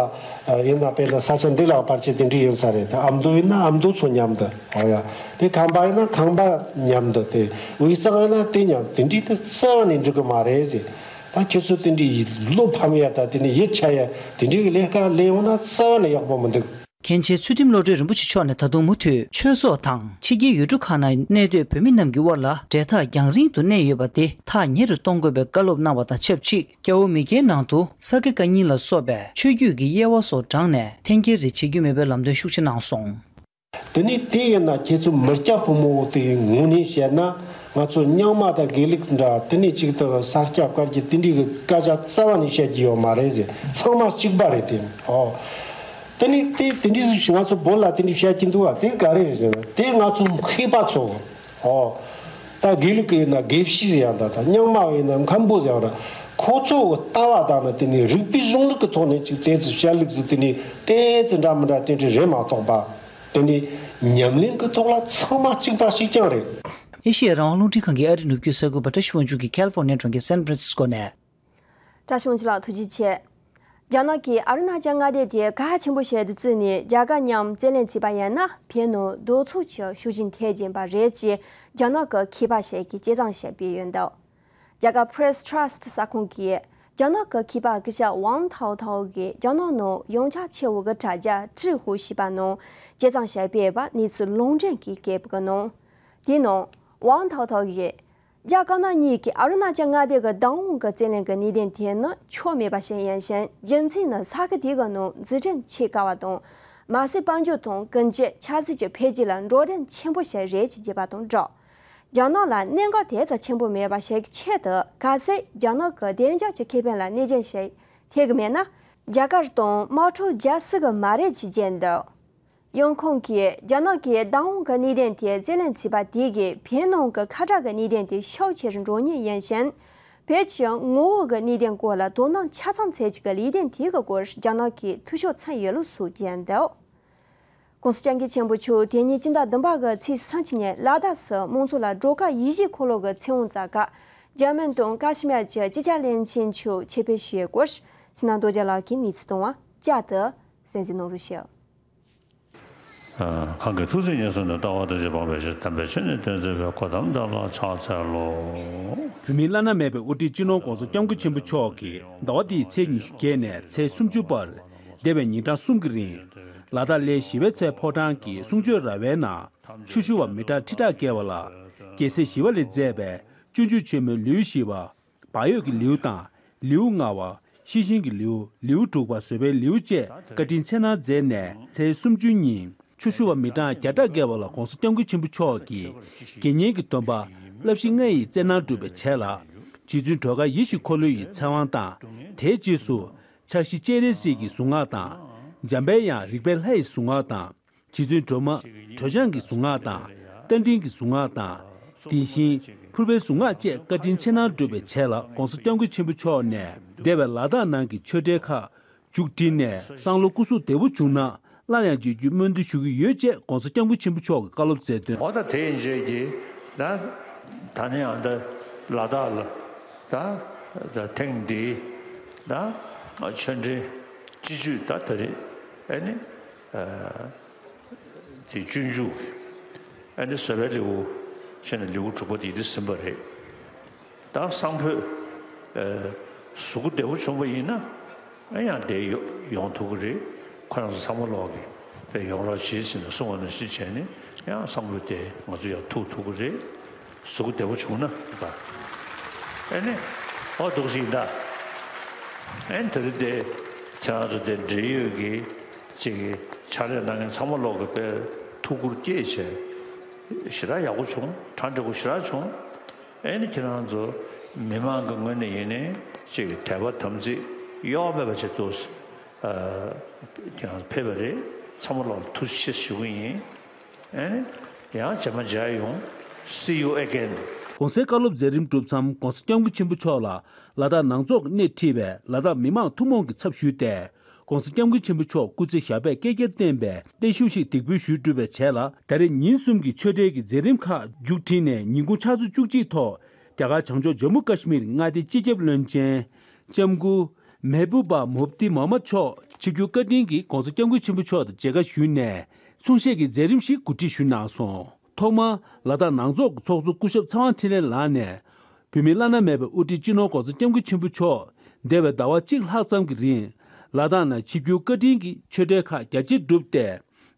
ཡིན་ན། དཔེར་ན་ས་ཆ་འདི་ལ་ཕལ་ཆེར་དེ་འདྲའི་ཡིན་ས་རེད། དེ་ཨ་མདོ་ཡིན་ན་ཨ་མདོ་ཚོ་མཉམ་དུ། ཨོ་ཡ། དེ་ཁམས་པ་ཡིན་ན་ཁམས་པ་མཉམ་དུ། དེ་དབུས་གཙང་ཡིན་ན་དེ་མཉམ། དེ་འདྲའི་དེ་རྩ་བ་ནས་འགྲིག་གི་མ་རེད་ཟེར། ད་ཁྱེད་ཚོ་དེ་འདྲའི་བློ་ཕམ་ཡ། ད་དེ་ནས་ཡིད་ཆད་ཡ་དེ་འདྲའི་གི་ལས་ཀ་ལས་ཡོང་ན་རྩ་བ་ནས་ཡག་པོ་མི་འདུག། མཁན་ཆེན་ཚུལ་ཁྲིམས་བློ་གྲོས་རིན་པོ་ཆེ་མཆོག་ནས་ད་དུང་མུ་མཐུད་ཆོས་ཚོགས་དང་ཕྱི་རྒྱལ་ཡུལ་གྲུ་ཁག་ན་གནས་སྡོད་བོད་མི་རྣམས་ཀྱི་དབར་ལ་འབྲེལ་ཐག་རྒྱང་རིང་དུ་གནས་ཡོད་པ་དེ་ཐག་ཉེ་རུ་གཏོང་དགོས་པའི་བཀའ་སློབ་གནང་བ་དང་ཆབས་ཅིག་སྐྱ་བོ་མི་སྐྱའི་ནང་དུ་ས་དགེ་བཀའ་རྙིང་ལ་སོགས་པའི་ཆོས་བརྒྱུད་ཀྱི་དབྱེ་བ་སོགས་དྲངས་ནས་འཐེན་འཁྱེར་རེ་བྱེད་རྒྱུ་མེད་པའི་ལམ་སྟོན་ཤུགས་ཆེ་གནང་སོང་། དེ་ནས་དེ་ཡིན་ན་ཁྱེད་ཚོ་མི་སྐྱ་ཕོ་མོ་དེ་ངོས་ནས་བཤད་ན། ང་ཚོ་རྙིང་མ་དང་དགེ་ལུགས་འདྲ། དེ་ནས་གཅིག་ཏུ་ས་སྐྱ་བཀའ་བརྒྱུད་དེ་འདྲའི་གི་སྐད་ཆ་རྩ་བ་ནས་བཤད་ཀྱི་ཡོད་མ་རེད་ཟེར། ཚང་མ་གཅིག་པ་རེད་དེ། ཨོ། དེ་ནས་དེ་དེ་འདྲའི་ཟིག་ང་ཚོ་བོད་ལ་དེ་འདྲའི་བཤད་ཀྱི་འདུག་བ། དེ་ག་རེ་རེད་ཟེར་ན། དེ་ང་ཚོ་མཁས་པ་ཚོ། ཨོ། ད་དགེ་ལུགས་ཀྱི་ཡིན་ན་དགེ་བཤེས་ཟེར་ཡ་འདྲ། ད་རྙིང་མ་ཡིན་ན་མཁན་པོ་ཟེར་ཡ་འདྲ། ཁོ་ཚོ་གི་ལྟ་བ་དང་ནི་དེ་ནས་རིགས་པའི་གཞུང་ལུགས་ཀྱི་ཐོག་ནས་ཅིག་དེ་ཚོ་བཤད་ལུགས་ཟིག་དེ་ནས་དེ་ཚོ་འདྲ་མི་འདྲ་དེ་འདྲ་རེད་མ་གཏོགས་པ། དེ་ནས་ཉམས་ལེན་གྱི་ཐོག་ལ་ཚང་མ་གཅིག་པ་གཅིག་རྐྱང་རེད། ཨེ་ཤེ་ཡ་རང་དབང་རླུང་འཕྲིན་ཁང་གི་ཨ་རིའི་ནུབ་རྒྱུད་གསར་འགོད་པ་བཀྲ་ཤིས་དབང་ཕྱུག་གིས་ཁ་ལི་ཧྥོར་ནི་ཡའི་གྲོང་ཁྱེར་སན་ཧྥ་རན་སིས་ཀོ་ནས། བཀྲ་ཤིས་དབང་ཕྱུག་ལགས་ཐུགས་རྗེ་ཆེ། རྒྱ་ནག་གིས་ཨ་རུ་ན་ཅལ་མངའ་སྡེ་དེ་གལ་ཆེན་པོ་བྱས་ཏེ་བརྩིས་ནས་རྒྱ་དཀར་མཉམ་རྩོད་གླེང་བྱས་པ་ཡིན་ན། བོད་ནང་རྡོག་རྩ་གཅིག་ཤུགས་རྐྱེན་ཐེབས་ཀྱིན་པ་རེད་ཅེས་རྒྱ་ནག་གི་མཁས་པ་ཞིག་གིས་དཔྱད་རྩོམ་ཞིག་སྤེལ་ཡོད་འདུག། རྒྱ་གར་Press Trust གསར་ཁང་གིས་རྒྱ་ནག་གི་མཁས་པ་སྐུ་ཞབས་ཝང་ཐའོ་ཐའོ་གིས་རྒྱ་ནག་ནང་ཡོངས་ཁྱབ་ཆེ་བོ་གི་དྲ་རྒྱ་ཀྲི་ཧུའུ་ཞེས་པ་ནང་དཔྱད་རྩོམ་ཞིག་སྤེལ་བར་གནས་ཚུལ་ལུང་འདྲེན་གྱིས་སྐད་འབོད་གནང་། དེའི་ནང་ཝང་ཐའོ་ཐའོ་གིས། རྒྱ་དཀར་ནག་གཉིས་ཀྱིས་ཨ་རུ་ན་ཅལ་མངའ་སྡེ་གི་བདག་དབང་གི་རྩོད་གླེང་གི་གནད་དོན་དེ་ནི་ཆོ་མེད་པ་ཞིག་ཡིན་ཞིང་། རྒྱུ་མཚན་ནི་ས་ཁུལ་དེ་གི་ནང་འཛུགས་སྐྲུན་བྱེད་དཀའ་བ་དང་། མ་སེར་དཔལ་འབྱོར་དང་ཀུན་སྤྱོད་ཆབ་སྲིད་ཀྱི་འཕེལ་རྒྱས་ལ་འགྲོ་གྲོན་ཆེན་པོ་ཞིག་རེད་ཅེས་བརྗོད་པ་དང་སྦྲགས། རྒྱ་ནག་ལ་གནད་འགག་དེ་ཙམ་ཆེན་པོ་མེད་པ་ཞིག་གི་ཆེད་དུ། གལ་སྲིད་རྒྱ་ནག་གི་བདེ་འཇགས་ཀྱི་ཁེ་ཕན་ལ་གནོད་སྐྱོན་ཞིག་ཐེབས་ཀྱི་མེད་ན། རྒྱ་གར་དང་དམག་འཁྲུག་རྒྱག་སྲིད་ཀྱི་མ་རེད་ཅེས་བརྗོད་འདུག། ཡང་ཁོང་གིས་རྒྱ་ནག་གིས་བདག་དབང་གི་གནད་དོན་དེ་རྩོད་གླེང་བྱས་པ་དེ་གིས་བོད་ནང་གི་ཁ་བྲལ་གྱི་གནད་དོན་དེ་ཤུགས་ཆེ་རུ་འགྲོ་ངེས་ཡིན་ཞིང་། བོད་ཀྱི་ངོ་བོ་གི་གནད་དོན་སྐོར་ལ་དོ་སྣང་ཆ་ཚང་བྱེད་ཀྱི་ལས་དོན་དེ་གི་སྐོར་རྒྱ་ནག་གིས་འཐུས་ཤོར་ཕྱིན་ཡོད་ལུགས་སུ་བརྗོད་འདུག། ྋགོང་ས་ྋསྐྱབས་མགོན་ཆེན་པོ་མཆོག་དེ་ཉིན་སྤྱི་ཟླ་བདུན་པ་གི་ཚེས་སུམ་ཅུ་ཉིན་ལ་དྭགས་སུ་དམངས་གཙོ་ལ་བགྲོད་དཀའ་ཡིད་བཞིན་འཁོར་ལོ་གི་ཚེ་དབང་བསྩལ་སྐབས། འཇར་མན་དང་ཀ་ཤི་མིར་གྱི་སྤྱི་ཁྱབ་བློན་ཆེན་མཆོག་ཆེད་ཕེབས་ཞུས་ཡོད་སྐོར་ཕྱི་ནང་རྡོ་རྗེ་ལགས་ཀྱིས་གནས་ཚུལ་བཏང་བ་བསྐྱར་དུ་གསན་གཟིགས་གནང་རོགས་ཞུ། གང་གི་ཐུགས་བརྩེ་ཉེར་བཟུང་ནས། ལྟ་བ་དོན་བཞིན་སྤངས་པའི་ཕྱིར། དམ་པའི་ཆོས་ནི་སྟོན་མཛད་པའི། གོ་ཏམ་དེ་ལ་ཕྱག་འཚལ་ལོ། བོད་མིའི་བླ་ན་མེད་པའི་དབུ་ཁྲིད་སྤྱི་ནོར་ྋགོང་ས་ྋསྐྱབས་མགོན་ཆེན་པོ་མཆོག་གིས་ཟླ་བ་འདིའི་ཚེས་ཉི་ཤུ་བརྒྱད་ནས་ཚེས་སུམ་ཅུ་བར་འདས་པའི་ཉིན་གྲངས་གསུམ་གྱི་རིང་། ལ་དྭགས་གླེ་ཞི་བའི་ཚལ་ཕོ་བྲང་གི་གསུང་ཆོས་ར་བའི་ནང་། ཆུ་ཤུར་བ་མི་གྲངས་ཁྲི་ཕྲག་བརྒལ་བ་ལ་རྒྱལ་སྲས་ཞི་བ་ལྷས་མཛད་པའི་སྤྱོད་འཇུག་ཆེན་མོའི་ལེའུ་བཞི་པ། བག་ཡོད་ཀྱི་ལེའུ་དང་། ལེའུ་ལྔ་པ། ཤེས་བཞིན་གྱི་ལེའུ། ལེའུ་དྲུག་པ། བཟོད་པའི་ལེའུ་བཅས་བཀའ་དྲིན་ཆེ་གནང་མཛད་ནས། ཚེས་སུམ་ཅུ་ཉིན་ཆུ་ཤུར་བ་མི་གྲངས་བརྒྱ་ཕྲག་བརྒལ་བ་ལ་ྋགོང་ས་ྋསྐྱབས་མགོན་ཆེན་པོ་མཆོག་གིས་དགེ་བསྙེན་གྱི་སྡོམ་པ་བསླབ་གཞི་ལྔ་ཡི་རྩལ་སྣང་བསྒྲུབས་པའི་བྱད་ལ། རྗེ་བཙུན་སྒྲོལ་དཀར་ཡིད་བཞིན་འཁོར་ལོ་ཡི་ཚེ་དབང་དང་། དེའི་རྗེས་སུ་འཆར་གཞི་སྤྱན་རས་གཟིགས་ཀྱི་གཟུངས་སྔགས་དང་། འཇམ་པའི་དབྱངས་རིག་པའི་ལྷ་ཡི་གཟུངས་སྔགས་དང་། རྗེ་བཙུན་སྒྲོལ་མ་གྲོལ་བྱང་གི་གཟུངས་སྔགས་དང་། རྟ་མགྲིན་གྱི་གཟུངས་སྔགས་དང་། དེ་བཞིན་ཕུར་པའི་གཟུངས་སྔགས་བཅས་བཀའ་དྲིན་ཆེ་གནང་བསྒྲུབས་པའི་བྱད་ལ། ྋགོང་ས་ྋསྐྱབས་མགོན་ཆེན་པོ་མཆོག་ནས་འདས་པའི་ལ་དྭགས་ནང་གི་ཆོས་འབྲེལ་ཁག་མཇུག་སྒྲིལ་ནས། སང་ལོ་སྐུ་གཟུགས་བདེ་པོ་བྱུང་ན་སླར་ཡང་མཇལ་རྒྱུའི་སྨོན་འདུན་ཞུ་གི་ཡོད་ཅེས་ྋགོང་ས་ྋསྐྱབས་མགོན་ཆེན་པོ་མཆོག་གིས་བཀའ་སློབ་སྩལ་དོན། འོ་ད་དེ་ཡིན་རྗེས་ཀྱི་ད་ད་ནི་ཡང་ད་ལ་དྭགས་ལ་ད་ད་ཐེངས་འདིའི་ད་ཆོས་འབྲེལ་སྤྱི་སྤྱོད་ད་ད་རེད། ཨ་ནི། དེ་སྤྱོད་འཇུག་གི་ཨ་ནི་བཟོད་པའི་ལེའུ་བྱས་ནས་ལེའུ་དྲུག་པ་དེ་དེ་ཟིན་པ་རེད། ད་སང་ཕོད་གཟུགས་པོ་བདེ་པོ་བྱུང་བ་ཡིན་ན་ཨ་ཡང་བསྡད་ཡོད། ཡོང་ཐུབ་ཀྱི་རེད། ཁོ་རང་ཚོ་ཚང་མ་ལོག་གི་དཔེ་ཡོང་རོགས་བྱེད་ཟེར་ནས་གསུངས་པ་ནང་བཞིན་བྱས་ནས་ཡང་བསམ་བློ་དེ་ང་ཚོ་ཡང་ཐུག་ཐུབ་ཀྱི་རེད། གཟུགས་བདེ་པོ་བྱུང་ན་ད། ཨེ་ནི་ཨོ་འདུག་ཞིག་ད། ཨེ་ནི་དེ་རིང་དེ་ཁྱེད་རང་ཚོ་དེ་འབྲེལ་ཡོད་ཀྱི་ཅིག་གི་ཕྱག་ལས་གནང་མཁན་ཚང་མ་ལོག་གི་དཔེ་ཐུགས་ཁུར་བསྐྱེད་བྱས་ཞེ་དྲག་ཡག་པོ་བྱུང་། གྲ་འགྲིག་པོ་ཞེ་དྲག་བྱུང་། ཨེ་ནི་ཁྱེད་རང་ཚོ་མི་མང་གི་ངོས་ནས་ཡིན་ནའི་ཅིག་དད་པ་དམ་ཚིག་གཡོ་བ་མེད་པ་བྱེད་ཐུབ། ཨ། ཁྱེད་རང་ཚོ་ཕེབས་པ་རེད། ཚང་མ་ལ་ཐུགས་རྗེ་ཆེ་ཞུ་གི་ཡིན། ཨེ་ནི་ཡང་རྗེས་མ་མཇལ་ཡོང་། See you again། གོང་གསལ་བཀའ་སློབ་མཛད་རིམ་གྲུབ་མཚམས་༸གོང་ས་༸སྐྱབས་མགོན་ཆེན་པོ་མཆོག་ལ་ལ་དྭགས་ནང་ཚོགས་ཀྱིས་སྣེ་ཁྲིད་པའི་ལ་དྭགས་མི་མང་ཐུན་མོང་གི་ཚབ་ཞུས་ཏེ། ༸གོང་ས་༸སྐྱབས་མགོན་ཆེན་པོ་མཆོག་སྐུ་ཚེ་ཞབས་པད་བསྐལ་བརྒྱར་བརྟན་པའི་བརྟན་བཞུགས་ཤིག་འདེགས་འབུལ་ཞུས་གྲུབ་པའི་རྗེས་ལ། ད་རེས་ཉིན་གསུམ་གྱི་ཆོས་འབྲེལ་གྱི་མཛད་རིམ་ཁག་མཇུག་སྒྲིལ་ནས། ཉིན་གུང་ཕྱག་ཚོད་བཅུ་གཅིག་ཐོག་རྒྱ་གར་བྱང་ཕྱོགས་ཇམ་མུ་ཀ་ཤི་མིར་མངའ་སྡེའི་སྤྱི་ཁྱབ་བློན་ཆེན་ལྕམ་སྐུ་མེ་བུ་བ་མུབ་ཏི་མོ་ཧམ་མད་མཆོག་ཆིབས་བསྒྱུར་བཀའ་དྲིན་གྱིས་༸གོང་ས་༸སྐྱབས་མགོན་ཆེན་པོ་མཆོག་དང་མཇལ་ཁ་ཞུས་ནས། གསུང་བཤད་ཀྱི་མཛད་རིམ་ཞིག་གོ་སྒྲིག་ཞུས་གནང་སོང་། ཐོག་མར་ལ་དྭགས་ནང་ཚོགས་ཀྱི་ཚོགས་གཙོ་སྐུ་ཞབས་ཚེ་དབང་འཕྲིན་ལས་ལགས་ནས། བོད་མིའི་བླ་ན་མེད་པའི་དབུ་ཁྲིད་སྤྱི་ནོར་༸གོང་ས་༸སྐྱབས་མགོན་ཆེན་པོ་མཆོག་འདས་པའི་ཟླ་བ་གཅིག་ལྷག་ཙམ་གྱི་རིང་ལ་དྭགས་ནང་ཆིབས་བསྒྱུར་བཀའ་དྲིན་གྱིས་ཆོས་འབྲེལ་ཁག་རྒྱ་ཆེར་བསྒྲུབས་ཏེ།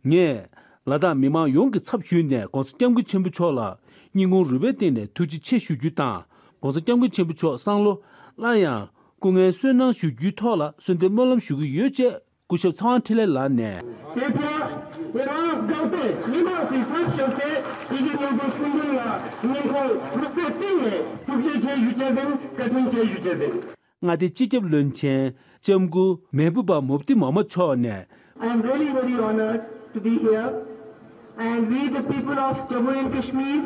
ངས་ལ་དྭགས་མི་མང་ཡོངས་ཀྱི་ཚབ་ཞུས་ནས་༸གོང་ས་༸སྐྱབས་མགོན་ཆེན་པོ་མཆོག་ལ་སྙིང་ཁུང་རུས་པའི་གཏིང་ནས་ཐུགས་རྗེ་ཆེ་ཞུ་རྒྱུ་དང་། ༸གོང་ས་༸སྐྱབས་མགོན་ཆེན་པོ་མཆོག་སང་ལོ་སླར་ཡང་སྐུ་ངལ་གསོས་གནང་ཞུ་རྒྱུའི་ཐོག་ལ་གསོལ་འདེབས་སྨོན་ལམ་ཞུ་གི་ཡོད་ཅེས་སྐུ་ཞབས་ཚེ་དབང་འཕྲིན་ལས་ལགས་ནས། དེ་ཕྱིར་དེ་རིང་དགོངས་པའི་ཉི་མ་ཞིག་ཚབ་ཞུས་ཏེ། དེ་བཞིན་ཉིན་གུང་གསུང་འབུལ་ལ་སྙིང་ཁུང་རུས་པའི་གཏིང་ནས་ཐུགས་རྗེ་ཆེ་ཞུ་ཆེད་ཡིན། བཀའ་དྲིན་ཆེ་ཞུ་ཆེད་ཡིན། མངའ་སྡེའི་སྤྱི་ཁྱབ་བློན་ཆེན་ལྕམ་སྐུ་མེ་བུ་བ་མུབ་ཏི་མོ་ཧམ་མད་མཆོག་ནས། I am really very honored to be here, and we the people of Jammu and Kashmir.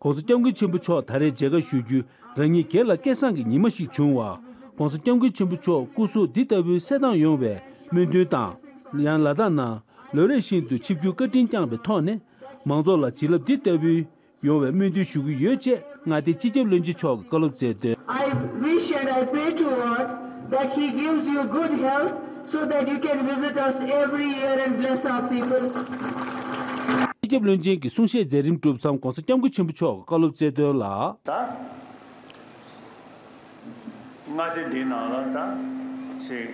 ༸གོང་ས་༸སྐྱབས་མགོན་ཆེན་པོ་མཆོག་ད་རེས་མཇལ་ཁ་ཞུ་རྒྱུ་རང་ཉིད་སྒེར་ལ་སྐལ་བཟང་གི་ཉི་མ་ཞིག་བྱུང་བར། ༸གོང་ས་༸སྐྱབས་མགོན་ཆེན་པོ་མཆོག་སྐུ་གཟུགས་འདི་ལྟ་བུའི་གསལ་ཐང་ཡོང་བའི་སྨོན་འདུན་དང་། ཡང་ལ་དྭགས་ནང་ལོ་རེ་བཞིན་དུ་ཆིབས་བསྒྱུར་བཀའ་དྲིན་བསྐྱངས་པའི་ཐོག་ནས། མང་ཚོགས་ལ་བྱིན་རླབས་འདི་ལྟ་བུའི་ཡོང་བའི་སྨོན་འདུན་ཞུ་གི་ཡོད་ཅེས་མངའ་སྡེའི་སྤྱི་ཁྱབ་བློན་ཆེན་མཆོག་གིས་བཀའ་སློབ་སྩལ་དོན། I wish and I pray to God that He gives you good health so that you can visit us every year and bless our people. སྤྱི་ཁྱབ་བློན་ཆེན་གྱི་གསུང་བཤད་མཛད་རིམ་གྲུབ་མཚམས་༸གོང་ས་༸སྐྱབས་མགོན་ཆེན་པོ་མཆོག་གིས་བཀའ་སློབ་སྩལ་དོན་ལ། ད། མངའ་སྡེ་འདིའི་ནང་ལ་ད་ཅིག་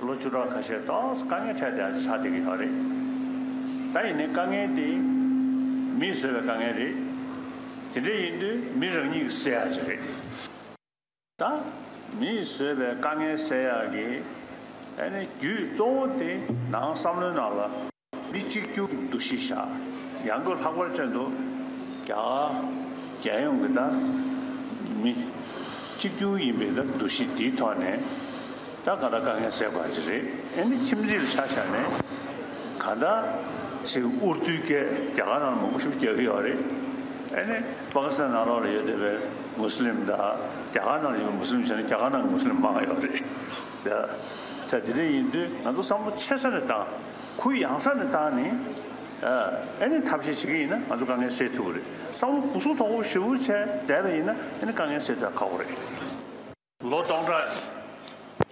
ལོ་བཅུ་ཕྲག་ཁ་ཤས་ཏོག་ཙམ་དཀའ་ངལ་འཕྲད་བསྡད་ཡག་ཆགས་བསྡད་ཀྱི་ཡོད་རེད། ད་ཡིན་ནའི་དཀའ་ངལ་དེ་མིས་བཟོས་པའི་དཀའ་ངལ་རེད། དེ་འདྲ་ཡིན་དུས་མི་རང་ཉིད་ཀྱིས་སེལ་ཡག་ཅིག་རེད། ད་མིས་བཟོས་པའི་དཀའ་ངལ་སེལ་ཡག་གི་ཨ་ནི་རྒྱུ་གཙོ་བོ་དེ་ནང་བསམ་བློའི་ནང་ལ། མི་གཅིག་གྱུར་གྱི་འདུ་ཤེས་བཞག་ཡང་སྒོས་ལྷག་པར་ཅན་དུ་རྒྱ་གར་རྒྱལ་ཡོངས་ཀྱི་ད་མི་གཅིག་གྱུར་ཡིན་པའི་ད་འདུ་ཤེས་འདིའི་ཐོག་ནས་ད་ག་ད་དཀའ་ངལ་སེལ་དགོས་ཀྱི་རེད། ཨ་ནི་ཁྱིམ་མཚེས་ལ་ཆ་བཞག་ནས་ག་ད་ཞིག་འུར་བསྟོད་སྐད་རྒྱ་གར་ནང་ལ་མང་པོ་ཞིག་རྒྱག་གི་ཡོད་རེད། ཨ་ནི་པ་ཀི་སི་ཐན་ནང་ལོགས་ལ་ཡོད་བསྡད་པའི་མུ་སི་ལིམ་དང་རྒྱ་གར་ནང་ལ་ཡོད་པའི་མུ་སི་ལིམ་བྱས་ན་རྒྱ་གར་ནང་གི་མུ་སི་ལིམ་མང་ཡོད་རེད། ད་ཆ་དེ་འདྲ་ཡིན་དུས་ང་ཚོ་བསམ་བློ་ཆེ་ས་ནས་བཏང་། གུ་ཡངས་ས་ནས་བཏང་ནས། ཨ་ནི་ཐབས་ཤེས་བྱེད་ཀྱི་ཡིན་ན་ང་ཚོ་དཀའ་ངལ་སེལ་ཐུབ་ཀྱི་རེད། བསམ་བློ་གུ་སུ་དོག་པོ་ཞེ་པོ་བྱས་བསྡད་པ་ཡིན་ན་ཨ་ནི་དཀའ་ངལ་སེལ་ཐབས་ཁག་པོ་རེད། ལོ་སྟོང་ཕྲག་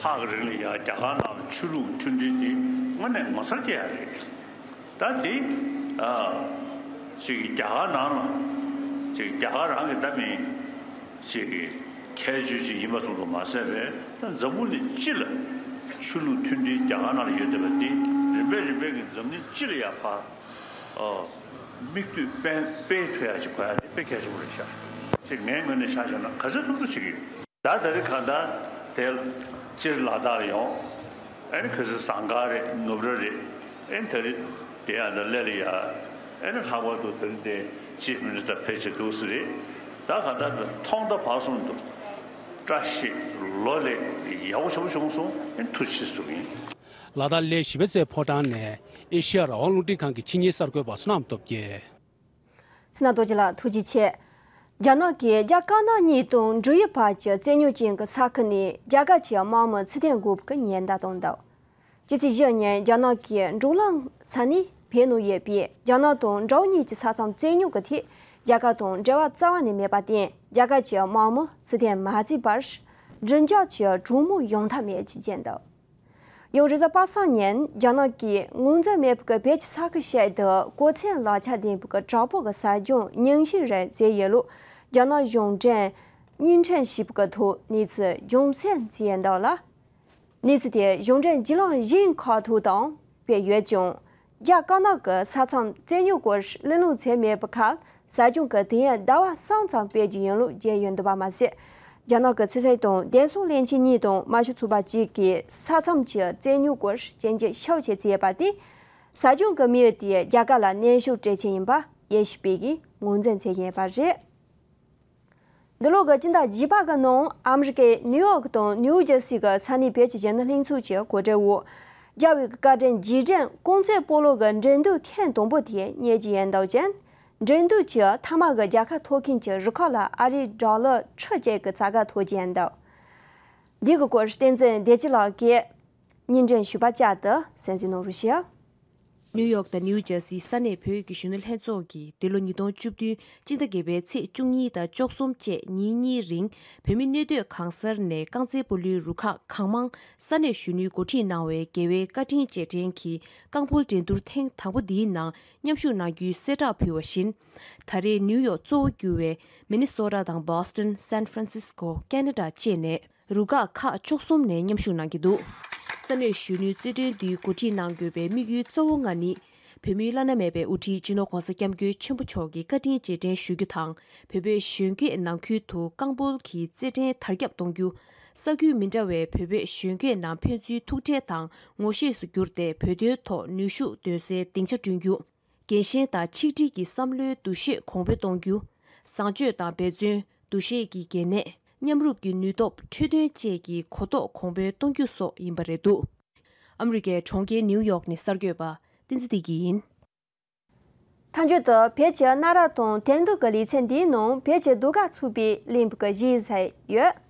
ལྷག་གི་རིང་ལ་ཡང་རྒྱ་གར་ནང་ལ་ཆོས་ལུགས་མཐུན་སྒྲིལ་དེ་དངོས་གནས་ངོ་མཚར་སྐྱེ་ཡ་རེད། ད་དེ་ཨ་ཅིག་རྒྱ་གར་ནང་ལ་ཅིག་རྒྱ་གར་རང་གི་ད་མིན། ཅིག་གི་ཁྱད་ཆོས་ཅིག་ཡིན་པ་ཙམ་དུ་མ་ཟད་པའི་ད་འཛམ་བུ་གླིང་སྤྱི་ལ་ཆོས་ལུགས་མཐུན་སྒྲིལ་རྒྱ་གར་ནང་ལ་ཡོད་བསྡད་པ་འདི་རིམ་པས་རིམ་པས་ཀྱི་འཛམ་གླིང་སྤྱི་ལ་ཡང་ཕར་ཨ་མིག་ལྟོས་སྤེལ་སྤེལ་ཐུབ་ཡ་ཅིག་དགོས་ཡ་དེ་དཔེ་གལ་ཆེན་པོ་རེད་ཤག་ཅིག་ངའི་ངོས་ནས་ཆ་བཞག་ན་ག་ཚོད་ཐུབ་ཐུབ་བྱེད་ཀྱི་ཡོད། ད་ད་རེས་གང་ལྟར་དེ་སྤྱིར་ལ་དྭགས་ལ་ཡོང་། ཨ་ནི་ཁ་སང་ཟངས་དཀར་རེད། ནུབ་ར་རེད། ཨ་ནི་ད་རེས་དེ་ཡང་ད་སླེབས་ལ་ཡ། ཨ་ནི་ལྷག་པར་དུ་ད་རེས་དེ་ཅིཕ་མི་ནི་སི་ཊར་ཕེབས་བྱས་འདུག་ཟེར་རེད། ད་གང་ལྟར་དུ་ཐོག་མཐའ་བར་གསུམ་དུ་བཀྲ་ཤིས་ལོ་ལེགས་ཡག་པོ་ཞེ་པོ་བྱུང་སོང་། ཨ་ནི་ཐུགས་རྗེ་ཆེ་ཞུ་གི་ཡིན། ལ་དྭགས་གླེ་ཞི་བའི་རྩེ་ཕོ་བྲང་ནས་ཨེ་ཤི་ཡ་རང་དབང་རླུང་འཕྲིན་ཁང་གི་ཕྱི་ཉིན་གསར་འགོད་པ་བསོད་ནམས་སྟོབས་རྒྱལ། སྲིད་ན་རྡོ་རྗེ་ལགས་ཐུགས་རྗེ་ཆེ། རྒྱ་ནག་གིས་རྒྱ་དཀར་ནག་གཉིས་དང་འབྲུག་ཡུལ་བར་གྱི་རྩོད་རྙོག་ཅན་གྱི་ས་ཁུལ་ནས་རྒྱ་གར་གྱི་དམག་མི་ཚུར་འཐེན་དགོས་པའི་ཉེན་བརྡ་བཏང་འདུག་སྤྱི་ཚེས་བཞི་ཉིན་རྒྱ་ནག་གི་འབྲོག་གླིང་ས་གནས་བོད་ནང་ཡོད་པའི་རྒྱ་ནག་དང་འབྲུག་གཉིས་ཀྱི་ས་མཚམས་རྩོད་རྙོག་གི་ཐད་རྒྱ་གར་དང་འབྲེལ་བ་རྩ་བ་ནས་མེད་པར་བརྟེན། རྒྱ་གར་གྱི་དམག་མི་ཚུར་འཐེན་མ་བྱས་པར་མགྲིན་ཚབ་ཀྱི་གྲོས་མོལ་ཡོང་ཐབས་མེད་ཅེས་བརྗོད་འདུག་ཡང་རེས་གཟའ་པ་སངས་ཉིན་རྒྱ་ནག་གིས་ངོས་འཛིན་མེད་པའི་བོད་ཀྱི་ས་ཁུལ་ཞིག་ཏུ་གོ་མཚོན་ལག་ཆ་ལྡན་པའི་དྲག་པོ་གི་ཟབ་སྦྱོང་ཉིན་བཞིའི་རིང་བྱས་ཡོད་ལུགས་རྒྱ་ནག་གཞུང་འབྲེལ་བརྙན་འཕྲིན་ཞིག་གི་ཐོག་གནས་ཚུལ་རྒྱུ་མཚན་བྱས་ཡོད་འདུག་ལ། གནས་ཚུལ་དེ་གཞུང་འབྲེལ་བརྒྱུད་ལམ་གཞན་ཁག་ཐོག་དང་སྤེལ་ཡོད་ཀྱང་། རྒྱ་དཀར་ནག་གི་ས་མཚམས་བཙན་ཉུལ་སྐོར་གླེང་སློང་བྱས་མེད་པའི་ཁར། ཟབ་སྦྱོང་གི་དུས་ཡུན་ཟླ་བ་གསུམ་ཙམ་སྤེལ་རྒྱུ་ཡིན་ལུགས་བརྗོད་ཡོད་འདུག་པ་མ་ཟད། རྒྱ་ནག་གི་ཕྱི་སྲིད་དང་བདེ་སྲུང་བློན་ཆེན་གཉིས་དང་དམར་ཤོག་ཚོགས་པ་གཅིག་གིས་ས་མཚམས་ཀྱི་བཙན་ཉུལ་སྐོར་སྐྱོན་བརྗོད་ཤུགས་ཆེ་བྱས་པ་དེས། ཟབ་སྦྱོང་གི་དམིགས་ཡུལ་དེ་རྒྱ་གར་ལ་གནོན་ཤུགས་སྤྲོད་ཆེད་ཡིན་པ་དབྱིན་ཞི་པས་ངོས་འཛིན་བྱས་ཡོད་པ་རེད། འདི་ལོ་གི་སྤྱི་ཟླ་བརྒྱད་པ་གི་ནང་ཨ་མི་རི་ཀའི་ནིའུ་ཡོག་དང་ནིའུ་ཇར་སི་གི་ས་གནས་བོད་ཀྱི་གཞོན་ནུ་ལྷན་ཚོགས་ཀྱི་གོ་སྒྲིག་འོག་རྒྱ་བོད་ཀྱི་བཀའ་དྲིན་རྗེས་དྲན་རྐང་རྩེད་སྤོ་ལོ་གི་འགྲན་བསྡུར་ཐེངས་དང་པོ་དེ་གཉེར་རྒྱུ་ཡིན་འདུག་ཅིང་། འགྲན་བསྡུར་གྱི་མཐའ་མ་གི་རྒྱལ་ཁ་ཐོབ་མཁན་གྱི་རུ་ཁག་ལ་ཨ་རིའི་ཌོ་ལར་ཁྲི་གཅིག་གི་བྱ་དགའ་ཐོབ་རྒྱུ་ཡིན་འདུག་འདི་གི་སྐོར་བསྟན་འཛིན་བདེ་སྐྱིད་ལགས་ཀྱིས་སྙན་སྒྲོན་ཞུས་པ་བསྐྱར་དུ་གསན་གཟིགས་གནང་རོགས་ཞུ། ནིའུ་ཡོག་དང་ནིའུ་ཇར་སིའི་ས་གནས་བོད་ཀྱི་གཞོན་ནུ་ལྷན་ཚོགས་ཀྱིས་འདི་ལོ་ཉིས་སྟོང་བཅུ་བདུན་སྤྱི་ཟླ་བརྒྱད་པའི་ཚེས་བཅུ་གཉིས་དང་བཅུ་གསུམ་བཅས་ཉིན་གཉིས་རིང་བོད་མི་གནས་སྡོད་གང་སར་ནས་རྐང་རྩེད་སྤོ་ལོའི་རུ་ཁག་གང་མང་ས་གནས་གཞོན་ནུའི་འགོ་ཁྲིད་གནང་བའི་རྒྱལ་བའི་བཀའ་དྲིན་རྗེས་དྲན་གྱི་རྐང་སྤོལ་འགྲན་བསྡུར་ཐེངས་དང་པོ་འདིའི་ནང་མཉམ་ཞུགས་གནང་རྒྱུའི་གསལ་བསྒྲགས་ཕུལ་བ་བཞིན། ད་རེས་ནིའུ་ཡོག་གཙོ་བོ་གྱུར་བའི་མི་ནི་སོ་ཊ་དང་བྷོ་སི་ཊོན། སན་ཧྥ་རན་སིས་ཀོ། ཁེ་ན་ཌ་བཅས་ནས། རུ་ཁག་ཁག་བཅུ་གསུམ་ནས་མཉམ་ཞུགས་གནང་གི་འདུག་ས་གནས་གཞོན་ནུའི་རྩེད་འགྲན་འདིའི་འགོ་ཁྲིད་གནང་དགོས་པའི་དམིགས་ཡུལ་གཙོ་བོ་ལྔ་ནི། བོད་མིའི་བླ་ན་མེད་པའི་དབུ་ཁྲིད་སྤྱི་ནོར་༧གོང་ས་༧སྐྱབས་མགོན་ཆེན་པོ་མཆོག་གི་བཀའ་དྲིན་རྗེས་དྲན་ཞུ་རྒྱུ་དང་། བོད་པའི་གཞོན་སྐྱེས་ནང་ཁུལ་དུ་རྐང་སྤོལ་གྱི་རྩེད་འགྲན་དར་ཁྱབ་གཏོང་རྒྱུ། ས་ཁུལ་མི་འདྲ་བའི་བོད་པའི་གཞོན་སྐྱེས་རྣམས་ཕན་ཚུན་ཐུག་འཕྲད་དང་ངོ་ཤེས་སུ་གྱུར་ཏེ་བོད་དོན་ཐོག་ནུས་ཤུགས་འདོན་སའི་སྡིངས་ཆ་བསྐྲུན་རྒྱུ། རྒན་གཞོན་དང་ཆིག་སྒྲིལ་གྱི་བསམ་བློའི་འདུ་ཤེས་གོང་འཕེལ་གཏོང་རྒྱུ། བཟང་སྤྱོད་དང་འབད་བརྩོན། འདུ་ཤེས་ཀྱི་གལ་གནད། མཉམ་རུབ་ཀྱི་ནུས་སྟོབས། འཕྲོད་བསྟེན་བཅས་ཀྱི་གོ་རྟོགས་གོང་འཕེལ་གཏོང་རྒྱུ་སོགས་ཡིན་པ་རེད་འདུག་ཨ་མི་རི་ཀའི་གྲོང་ཁྱེར་ནིའུ་ཡོག་ནས་གསར་འགོད་པ་བསྟན་འཛིན་བདེ་སྐྱིད་ཡིན། མཐའ་མཇུག་ཏུ་བོད་ཀྱི་གནའ་རབས་དང་དེང་དུས་ཀྱི་ལེ་ཚན་འདིའི་ནང་བོད་ཀྱི་ཟློས་གར་ཚོགས་པས་གླེང་བའི་གཞས་ཟིག་ཡོད།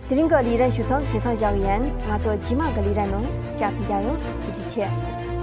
དེ་རིང་གི་ལས་རིམ་ཞུ་མཚམས་དེ་ཙམ་བཞག་ཡིན། ང་ཚོ་རྗེས་མ་གི་ལས་རིམ་ནང་བསྐྱར་དུ་མཇལ་ཡོང་། ཐུགས་རྗེ་ཆེ།